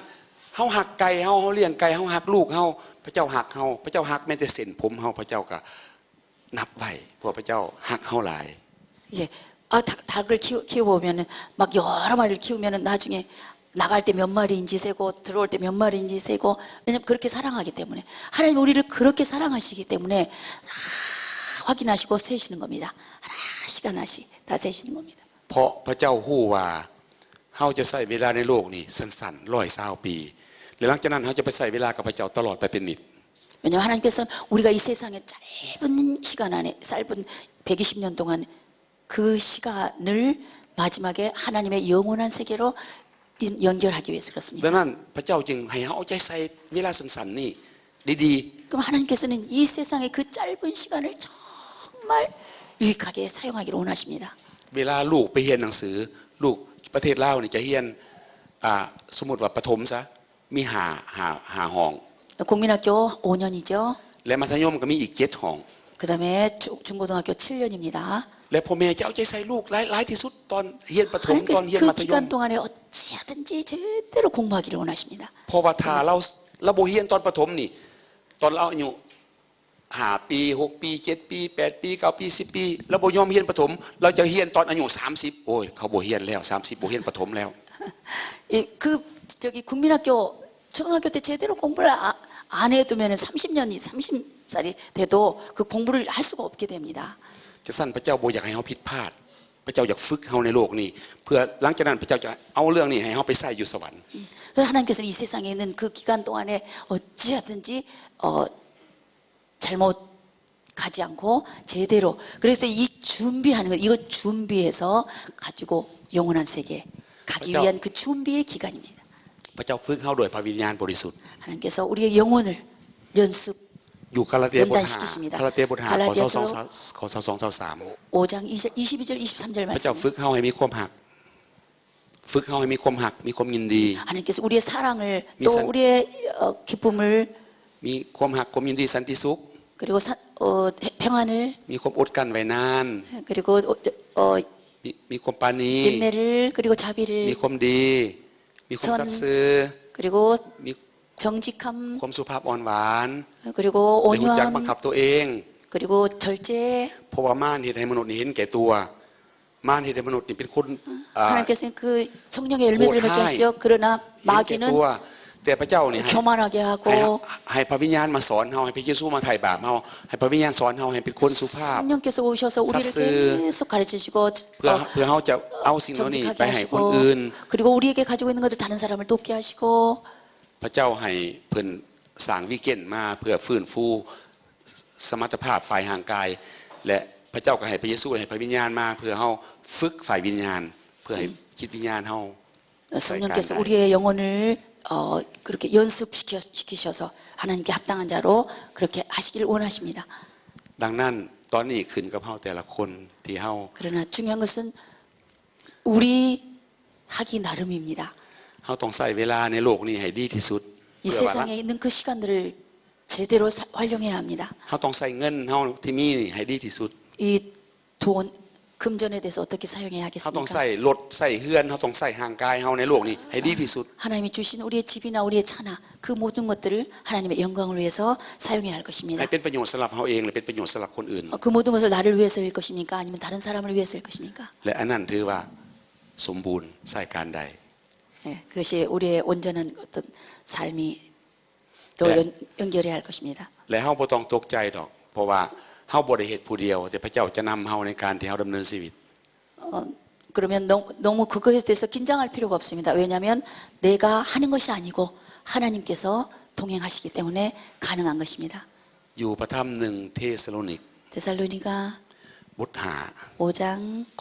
ເຮົາຮັກໄກ່ເຮົາ ເຮົາລ້ຽງໄກ່ ເຮົາຮັກລູກເຮົາ ພະເຈົ້າຮັກເຮົາ ພະເຈົ້າຮັກແມ່ນແຕ່ເສັ້ນຜົມເຮົາ ພະເຈົ້າກໍ ນັບໄວ້ ເພາະພະເຈົ້າຮັກເຮົາຫຼາຍ. 예. 아, 닭, 닭을 키우, 키워보면은 막 여러 마리를 키우면은 나중에 나갈 때 몇 마리인지 세고 들어올 때 몇 마리인지 세고, 왜냐면 그렇게 사랑하기 때문에. 하나님 우리를 그렇게 사랑하시기 때문에 다 확인하시고 세시는 겁니다. 하나씩 하나씩 다 세시는 겁니다. ເພາະພະເຈົ້າຮູ້ວ່າ ເຮົາຈະໃຊ້ເວລາໃນໂລກນີ້ສັ້ນໆ ຮ້ອຍຊາວປີ ແລະ ຫຼັງຈາກນັ້ນເຮົາຈະໄປໃຊ້ເວລາກັບພະເຈົ້າຕະຫຼອດໄປເປັນນິດ. 왜냐면 하나님께서는 우리가 이 세상의 짧은 시간 안에, 짧은 백이십 년 동안 그 시간을 마지막에 하나님의 영원한 세계로 인- 연결하기 위해서 그렇습니다. ດັ່ງນັ້ນ ພະເຈົ້າຈຶ່ງໃຫ້ເຮົາເອົາໃຈໃສ່ເວລາສັ້ນໆນີ້ດີໆ. 그럼 하나님께서는 이 세상의 그 짧은 시간을 정말 유익하게 사용하기를 원하십니다. ເວລາລູກໄປຮຽນໜັງສື ລູກປະເທດລາວນີ້ຈະຮຽນ ອ່າ ສົມມຸດວ່າປະຖົມຊະ ມີຫ້າ ຫ້າ ຫ້າຫ້ອງ. 국민학교 오 년이죠. ແລະ ມັດທະຍົມກໍມີອີກເຈັດຫ້ອງ. 그다음에 중- 중고등학교 칠 년입니다. ແລະ ພໍ່ແມ່ຈະເອົາໃຈໃສ່ລູກຫຼາຍ ຫຼາຍທີ່ສຸດ ຕອນຮຽນປະຖົມ 하나님께서 ຕອນຮຽນມັດທະຍົມ. 그 기간 동안에 어찌하든지 제대로 공부하기를 원하십니다. ເພາະວ່າຖ້າລາວ ລາວບໍ່ຮຽນຕອນປະຖົມນີ້ ຕອນລາວອາຍຸຫ້າປີ ຫົກປີ ເຈັດປີ ແປດປີ ເກົ້າປີ ສິບປີ ລາວບໍ່ຍອມຮຽນປະຖົມ ລາວຈະຮຽນຕອນອາຍຸສາມສິບ ໂອ້ຍ ເຂົາບໍ່ຮຽນແລ້ວ ສາມສິບ ບໍ່ຮຽນປະຖົມແລ້ວ. 예, 그 저기 국민학교 초등학교 때 제대로 공부를 아, 안 해두면은 삼십 년이, 삼십 살이 돼도 그 공부를 할 수가 없게 됩니다. ຈັ່ງຊັ້ນ ພະເຈົ້າບໍ່ຢາກໃຫ້ເຮົາຜິດພາດ. ພະເຈົ້າຢາກຝຶກເຮົາໃນໂລກນີ້ ເພື່ອຫຼັງຈາກນັ້ນພະເຈົ້າຈະເອົາເລື່ອງນີ້ໃຫ້ເຮົາໄປໃຊ້ຢູ່ສະຫວັນ. 그래서 하나님께서는 이 세상에 있는 그 기간 동안에 어찌하든지 어, 잘못 가지 않고 제대로 그래서 이 준비하는 것 이거 준비해서 가지고 영원한 세계 가기 위한 그 준비의 기간입니다. ພະເຈົ້າຝຶກເຮົາດ້ວຍພະວິນຍານບໍລິສຸດ. 하나님께서 우리의 영혼을 연습 ຢູ່ກາລາເຕຍບົດຫ້າ 연단시키십니다. ກາລາເຕຍບົດຫ້າ 갈라디아 ຂໍ້ 죠 ສອງ ຂໍ້ ສອງ ສອງ ສາມ 오 장 이십일 절 이십삼 절 ພະເຈົ້າ 말씀. ຝຶກເຮົາໃຫ້ມີຄວາມຮັກ ຝຶກເຮົາໃຫ້ມີຄວາມຮັກ ມີຄວາມຍິນດີ. 하나님께서 우리의 사랑을 또 우리의 어, 기쁨을 ມີຄວາມຮັກ ຄວາມຍິນດີ ສັນຕິສຸກ 그리고 사, 어, 평안을 ມີຄວາມອົດກັ້ນໄວ້ນານ 그리고 어, 어, ມີມີຄວາມປານີ 인내를 그리고 자비를 ມີຄວາມດີ ມີຄວາມສັດຊື່ 그리고 ມີ 정직함 ຄວາມສຸພາບອ່ອນຫວານ 그리고 ແລະຮູ້ຈັກ 온유함 ບັງຄັບຕົວເອງ 그리고 절제 ເພາະວ່າມານເຮັດໃຫ້ມະນຸດນີ້ເຫັນແກ່ຕົວ ມານເຮັດໃຫ້ມະນຸດນີ້ເປັນຄົນ ອ່າ 하나님께서는 그 성령의 열매들을 맺게 하시죠. 그러나 ໂຫດຮ້າຍ ເຫັນແກ່ຕົວ 마귀는 ແຕ່ພະເຈົ້ານີ້ໃຫ້ 교만하게 ໃຫ້ 하고 ໃຫ້ພະວິນຍານມາສອນເຮົາ ໃຫ້ພະເຢຊູມາໄຖ່ບາບເຮົາ ໃຫ້ພະວິນຍານສອນເຮົາໃຫ້ເປັນຄົນສຸພາບ 성령께서 오셔서 우리를 삭스 계속 가르치시고 ເພື່ອ 어, ເພື່ອເຮົາຈະເອົາສິ່ງເຫຼົ່ານີ້ 정직하게 ໄປໃຫ້ຄົນອື່ນ 하시고 그리고 우리에게 가지고 있는 것들 다른 사람을 돕게 하시고 ພະເຈົ້າໃຫ້ເພິ່ນສ້າງວີເກັນມາເພື່ອຟື້ນຟູສະມັດຕະພາບຝ່າຍຮ່າງກາຍ ແລະ ພະເຈົ້າກໍໃຫ້ພະເຢຊູ ໃຫ້ພະວິນຍານມາເພື່ອເຮົາຝຶກຝ່າຍວິນຍານ ເພື່ອໃຫ້ຈິດວິນຍານເຮົາ 성령께서 우리의 영혼을 어, 그렇게 연습시켜 시키셔서 하나님께 합당한 자로 그렇게 하시길 원하십니다. ດັ່ງນັ້ນ ຕອນນີ້ຂຶ້ນກັບເຮົາແຕ່ລະຄົນທີ່ເຮົາ 그러나 중요한 것은 우리 하기 나름입니다. ເຮົາຕ້ອງໃຊ້ເວລາໃນໂລກນີ້ໃຫ້ດີທີ່ສຸດ 이 세상에 있는 그 시간들을 제대로 사- 활용해야 합니다. ເຮົາຕ້ອງໃຊ້ເງິນເຮົາທີ່ມີນີ້ໃຫ້ດີທີ່ສຸດ 이 돈, 금전에 대해서 어떻게 사용해야 ເຮົາຕ້ອງ 하겠습니까? ໃຊ້ລົດໃຊ້ເຮືອນ ເຮົາຕ້ອງໃຊ້ຮ່າງກາຍເຮົາໃນໂລກນີ້ໃຫ້ດີທີ່ສຸດ 하나님이 주신 우리의 집이나 우리의 차나 그 모든 것들을 하나님의 영광을 위해서 사용해야 할 것입니다. ໃຫ້ເປັນປະໂຫຍດສຳລັບເຮົາເອງ ແລະ ເປັນປະໂຫຍດສຳລັບຄົນອື່ນ 어, 그 모든 것을 나를 위해서일 것입니까? 아니면 다른 사람을 위해서일 것입니까? ແລະ ອັນນັ້ນຖືວ່າສົມບູນໃຊ້ການໄດ້ 예, 그것이 우리의 온전한 어떤 삶이 로 네. 연, 연결해야 할 것입니다. ແລະ ເຮົາບໍ່ຕ້ອງຕົກໃຈດອກ ເພາະວ່າເຮົາບໍ່ໄດ້ເຮັດຜູ້ດຽວ ແຕ່ພະເຈົ້າຈະນຳເຮົາໃນການທີ່ເຮົາດຳເນີນຊີວິດ 어, 그러면 너, 너무 그거에 대해서 긴장할 필요가 없습니다. 왜냐하면 내가 하는 것이 아니고 하나님께서 동행하시기 때문에 가능한 것입니다. ຢູ່ພະທຳໜຶ່ງເທສະໂລນິກ 데살로니가 ບົດຫ້າ 오 장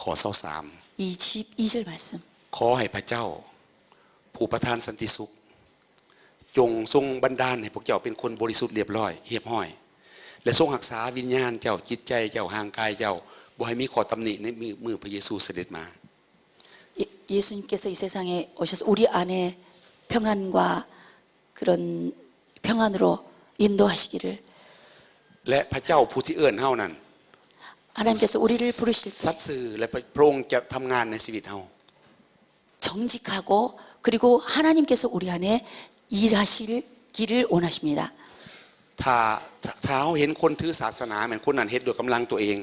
ຂໍ້ຊາວສາມ 이십이 절 말씀. ຂໍໃຫ້ພະເຈົ້າ ຜູ້ປະທານສັນຕິສຸກ ຈົ່ງຊົງບັນດານໃຫ້ພວກເຈົ້າເປັນຄົນບໍລິສຸດລຽບຮ້ອຍ ຮຽບຮ້ອຍ ແລະ ຊົງຮັກສາວິນຍານເຈົ້າ, ຈິດໃຈເຈົ້າ, ຮ່າງກາຍເຈົ້າ ບໍ່ໃຫ້ມີຂໍ້ຕຳໜິໃນມື້ ມື້ພະເຢຊູສະເດັດມາ. 예, 예수님께서 이 세상에 오셔서 우리 안에 평안과 그런 평안으로 인도하시기를. ແລະ ພະເຈົ້າຜູ້ທີ່ເອີ້ນເຮົານັ້ນ 하나님께서 우리를 부르실 때 ສັດຊື່ ແລະ ພະ ພະອົງຈະທຳງານໃນຊີວິດເຮົາ. 정직하고 그리고 하나님께서 우리 안에 일하시기를 원하십니다. ຖ້າ ຖ້າ ຖ້າເຮົາເຫັນຄົນຖືສາສະໜາ ແມ່ນຄົນນັ້ນເຮັດດ້ວຍກຳລັງຕົວເອງ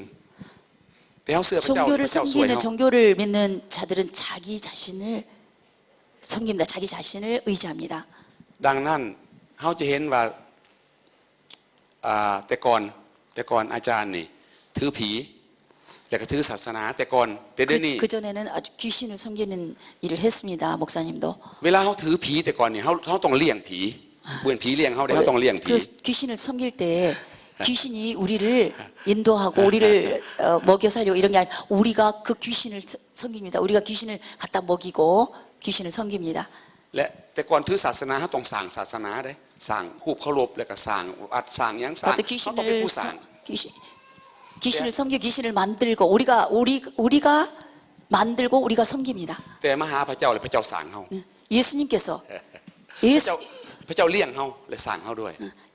ແຕ່ເຮົາເຊື່ອພະເຈົ້າ 종교를 ພະເຈົ້າຊ່ວຍ 섬기는 ເຮົາ. 종교를 믿는 자들은 자기 자신을 섬깁니다. 자기 자신을 의지합니다. ດັ່ງນັ້ນ ເຮົາຈະເຫັນວ່າ ອ່າ ແຕ່ກ່ອນ ແຕ່ກ່ອນອາຈານນີ້ຖືຜີ ແລ້ວກໍຖືສາສະໜາ ແຕ່ກ່ອນ ແຕ່ດຽວນີ້ 그, 그전에는 아주 귀신을 섬기는 일을 했습니다. 목사님도. ເວລາເຮົາຖືຜີແຕ່ກ່ອນນີ້ ເຮົາ ເຮົາຕ້ອງລ້ຽງຜີ ບໍ່ແມ່ນຜີລ້ຽງເຮົາເດ້ ເຮົາຕ້ອງລ້ຽງຜີ. 그 귀신을 섬길 때 귀신이 우리를 인도하고 우리를 어, 먹여 살려고 이런 게 아니라 우리가 그 귀신을 서- 섬깁니다. 우리가 귀신을 갖다 먹이고 귀신을 섬깁니다. ແລະ ແຕ່ກ່ອນຖືສາສະໜາ ເຮົາຕ້ອງສ້າງສາສະໜາເດ້ ສ້າງຮູບເຄົາລົບ ແລ້ວກໍສ້າງວັດ ສ້າງຫຍັງ ສ້າງ 그래서 ເຮົາຕ້ອງເປັນຜູ້ສ້າງ. 귀신을, 귀신, 귀신을 섬기고 귀신을 만들고 우리가, 우리, 우리가 만들고 우리가 섬깁니다. ແຕ່ມາຫາພະເຈົ້າ ແລະ ພະເຈົ້າສ້າງເຮົາ. 네. 예수님께서 ພະ 예수, ເຈົ້າ ພະເຈົ້າລ້ຽງເຮົາ ແລະ ສ້າງເຮົາດ້ວຍ.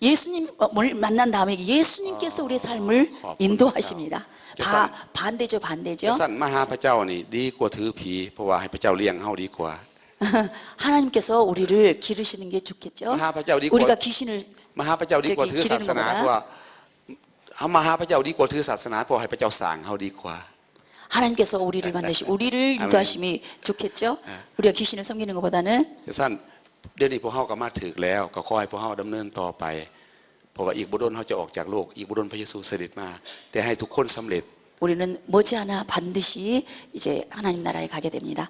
예수님을 만난 다음에 예수님께서 우리의 삶을 어, 인도하십니다. 그렇죠. 바, 반대죠, 반대죠. ຈັ່ງຊັ້ນ ມາຫາພະເຈົ້ານີ້ດີກວ່າຖືຜີ ເພາະວ່າໃຫ້ພະເຈົ້າລ້ຽງເຮົາດີກວ່າ. 하나님께서 우리를 기르시는 게 좋겠죠. ມາຫາພະເຈົ້າດີກວ່າ 우리가 귀신을 ມາຫາພະເຈົ້າດີກວ່າ 저기 ຖືສາສະໜາ 기르는 것보다 ເພາະວ່າ ເຮົາມາຫາພະເຈົ້າດີກວ່າຖືສາສະໜາ ເພາະໃຫ້ພະເຈົ້າສ້າງເຮົາດີກວ່າ. 하나님께서 우리를 만드시고 우리를 아멘. 인도하심이 좋겠죠. 네. 우리가 귀신을 섬기는 것보다는. ຈັ່ງຊັ້ນ ດຽວນີ້ພວກເຮົາກໍມາຖືກແລ້ວ ກໍຂໍໃຫ້ພວກເຮົາດຳເນີນຕໍ່ໄປ ເພາະວ່າອີກບໍ່ດົນເຮົາຈະອອກຈາກໂລກ, ອີກບໍ່ດົນພະເຢຊູເສດັດມາ, ແຕ່ໃຫ້ທຸກຄົນສຳເລັດ. 우리는 머지않아 반드시 이제 하나님 나라에 가게 됩니다.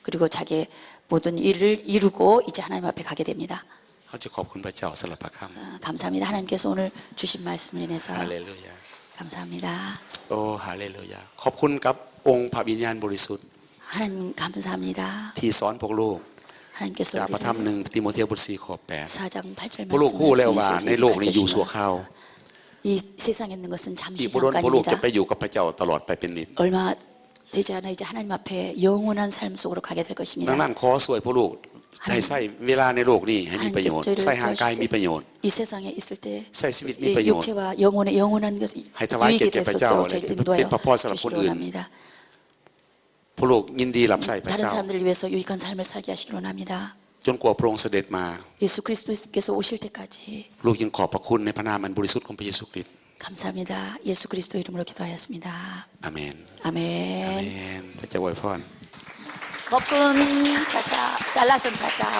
그리고 자기의 모든 일을 이루고 이제 하나님 앞에 가게 됩니다. ເຮົາຈະຂອບຄຸນພະເຈົ້າສຳລັບພະຄຳ. 아, 감사합니다. 하나님께서 오늘 주신 말씀을 인해서 ຮາເລລູຢາ. 감사합니다. ໂອ້ ຮາເລລູຢາ. ຂອບຄຸນກັບອົງພະວິນຍານບໍລິສຸດ 하나님 감사합니다. ທີ່ສອນພວກລູກ 하나님께서 ຈາກພະທຳໜຶ່ງ 우리를 ຕີໂມເທວບົດສີ່ ຂໍ້ແປດ. 사 장 8절 ພວກລູກຮູ້ແລ້ວວ່າໃນໂລກນີ້ຢູ່ຊົ່ວຄາວ. 이 세상에 있는 것은 ອີກບໍ່ດົນພວກລູກຈະໄປ 잠시잠깐입니다. ຢູ່ກັບພະເຈົ້າຕະຫຼອດໄປເປັນນິດ. 얼마 되지 않아 이제 하나님 앞에 영원한 삶 속으로 가게 될 것입니다. ດັ່ງນັ້ນຂໍຊ່ວຍພວກລູກໃຫ້ໃຊ້ເວລາໃນໂລກນີ້ໃຫ້ມີປະໂຫຍດ, ໃຊ້ຮ່າງກາຍມີປະໂຫຍດ, 이 세상에 있을 때 ໃຊ້ຊີວິດມີປະໂຫຍດ, 육체와 영혼의 영원한 것 ໃຫ້ຖວາຍແກ່ແກ່ພະເຈົ້າ ແລະເປັນພະພອນສຳລັບຄົນອື່ນ. ພວກລູກຍິນດີຮັບໃຊ້ພະ 다른 ເຈົ້າ 사람들을 위해서 유익한 삶을 살게 하시기를 원합니다. ຈົນກວ່າພະອົງສະເດັດມາ. 예수 그리스도께서 오실 때까지 ລູກຈຶ່ງຂອບພະຄຸນໃນພະນາມອັນບໍລິສຸດຂອງພະເຢຊູຄຣິດ. 감사합니다. 예수 그리스도 이름으로 기도하였습니다. ອາເມນ. ອາເມ ອາ ນ ເມນ. ພະເຈົ້າອວຍພອນ. ܒບຄຸນ ພະເຈົ້າ. Salamat ພະເຈົ້າ.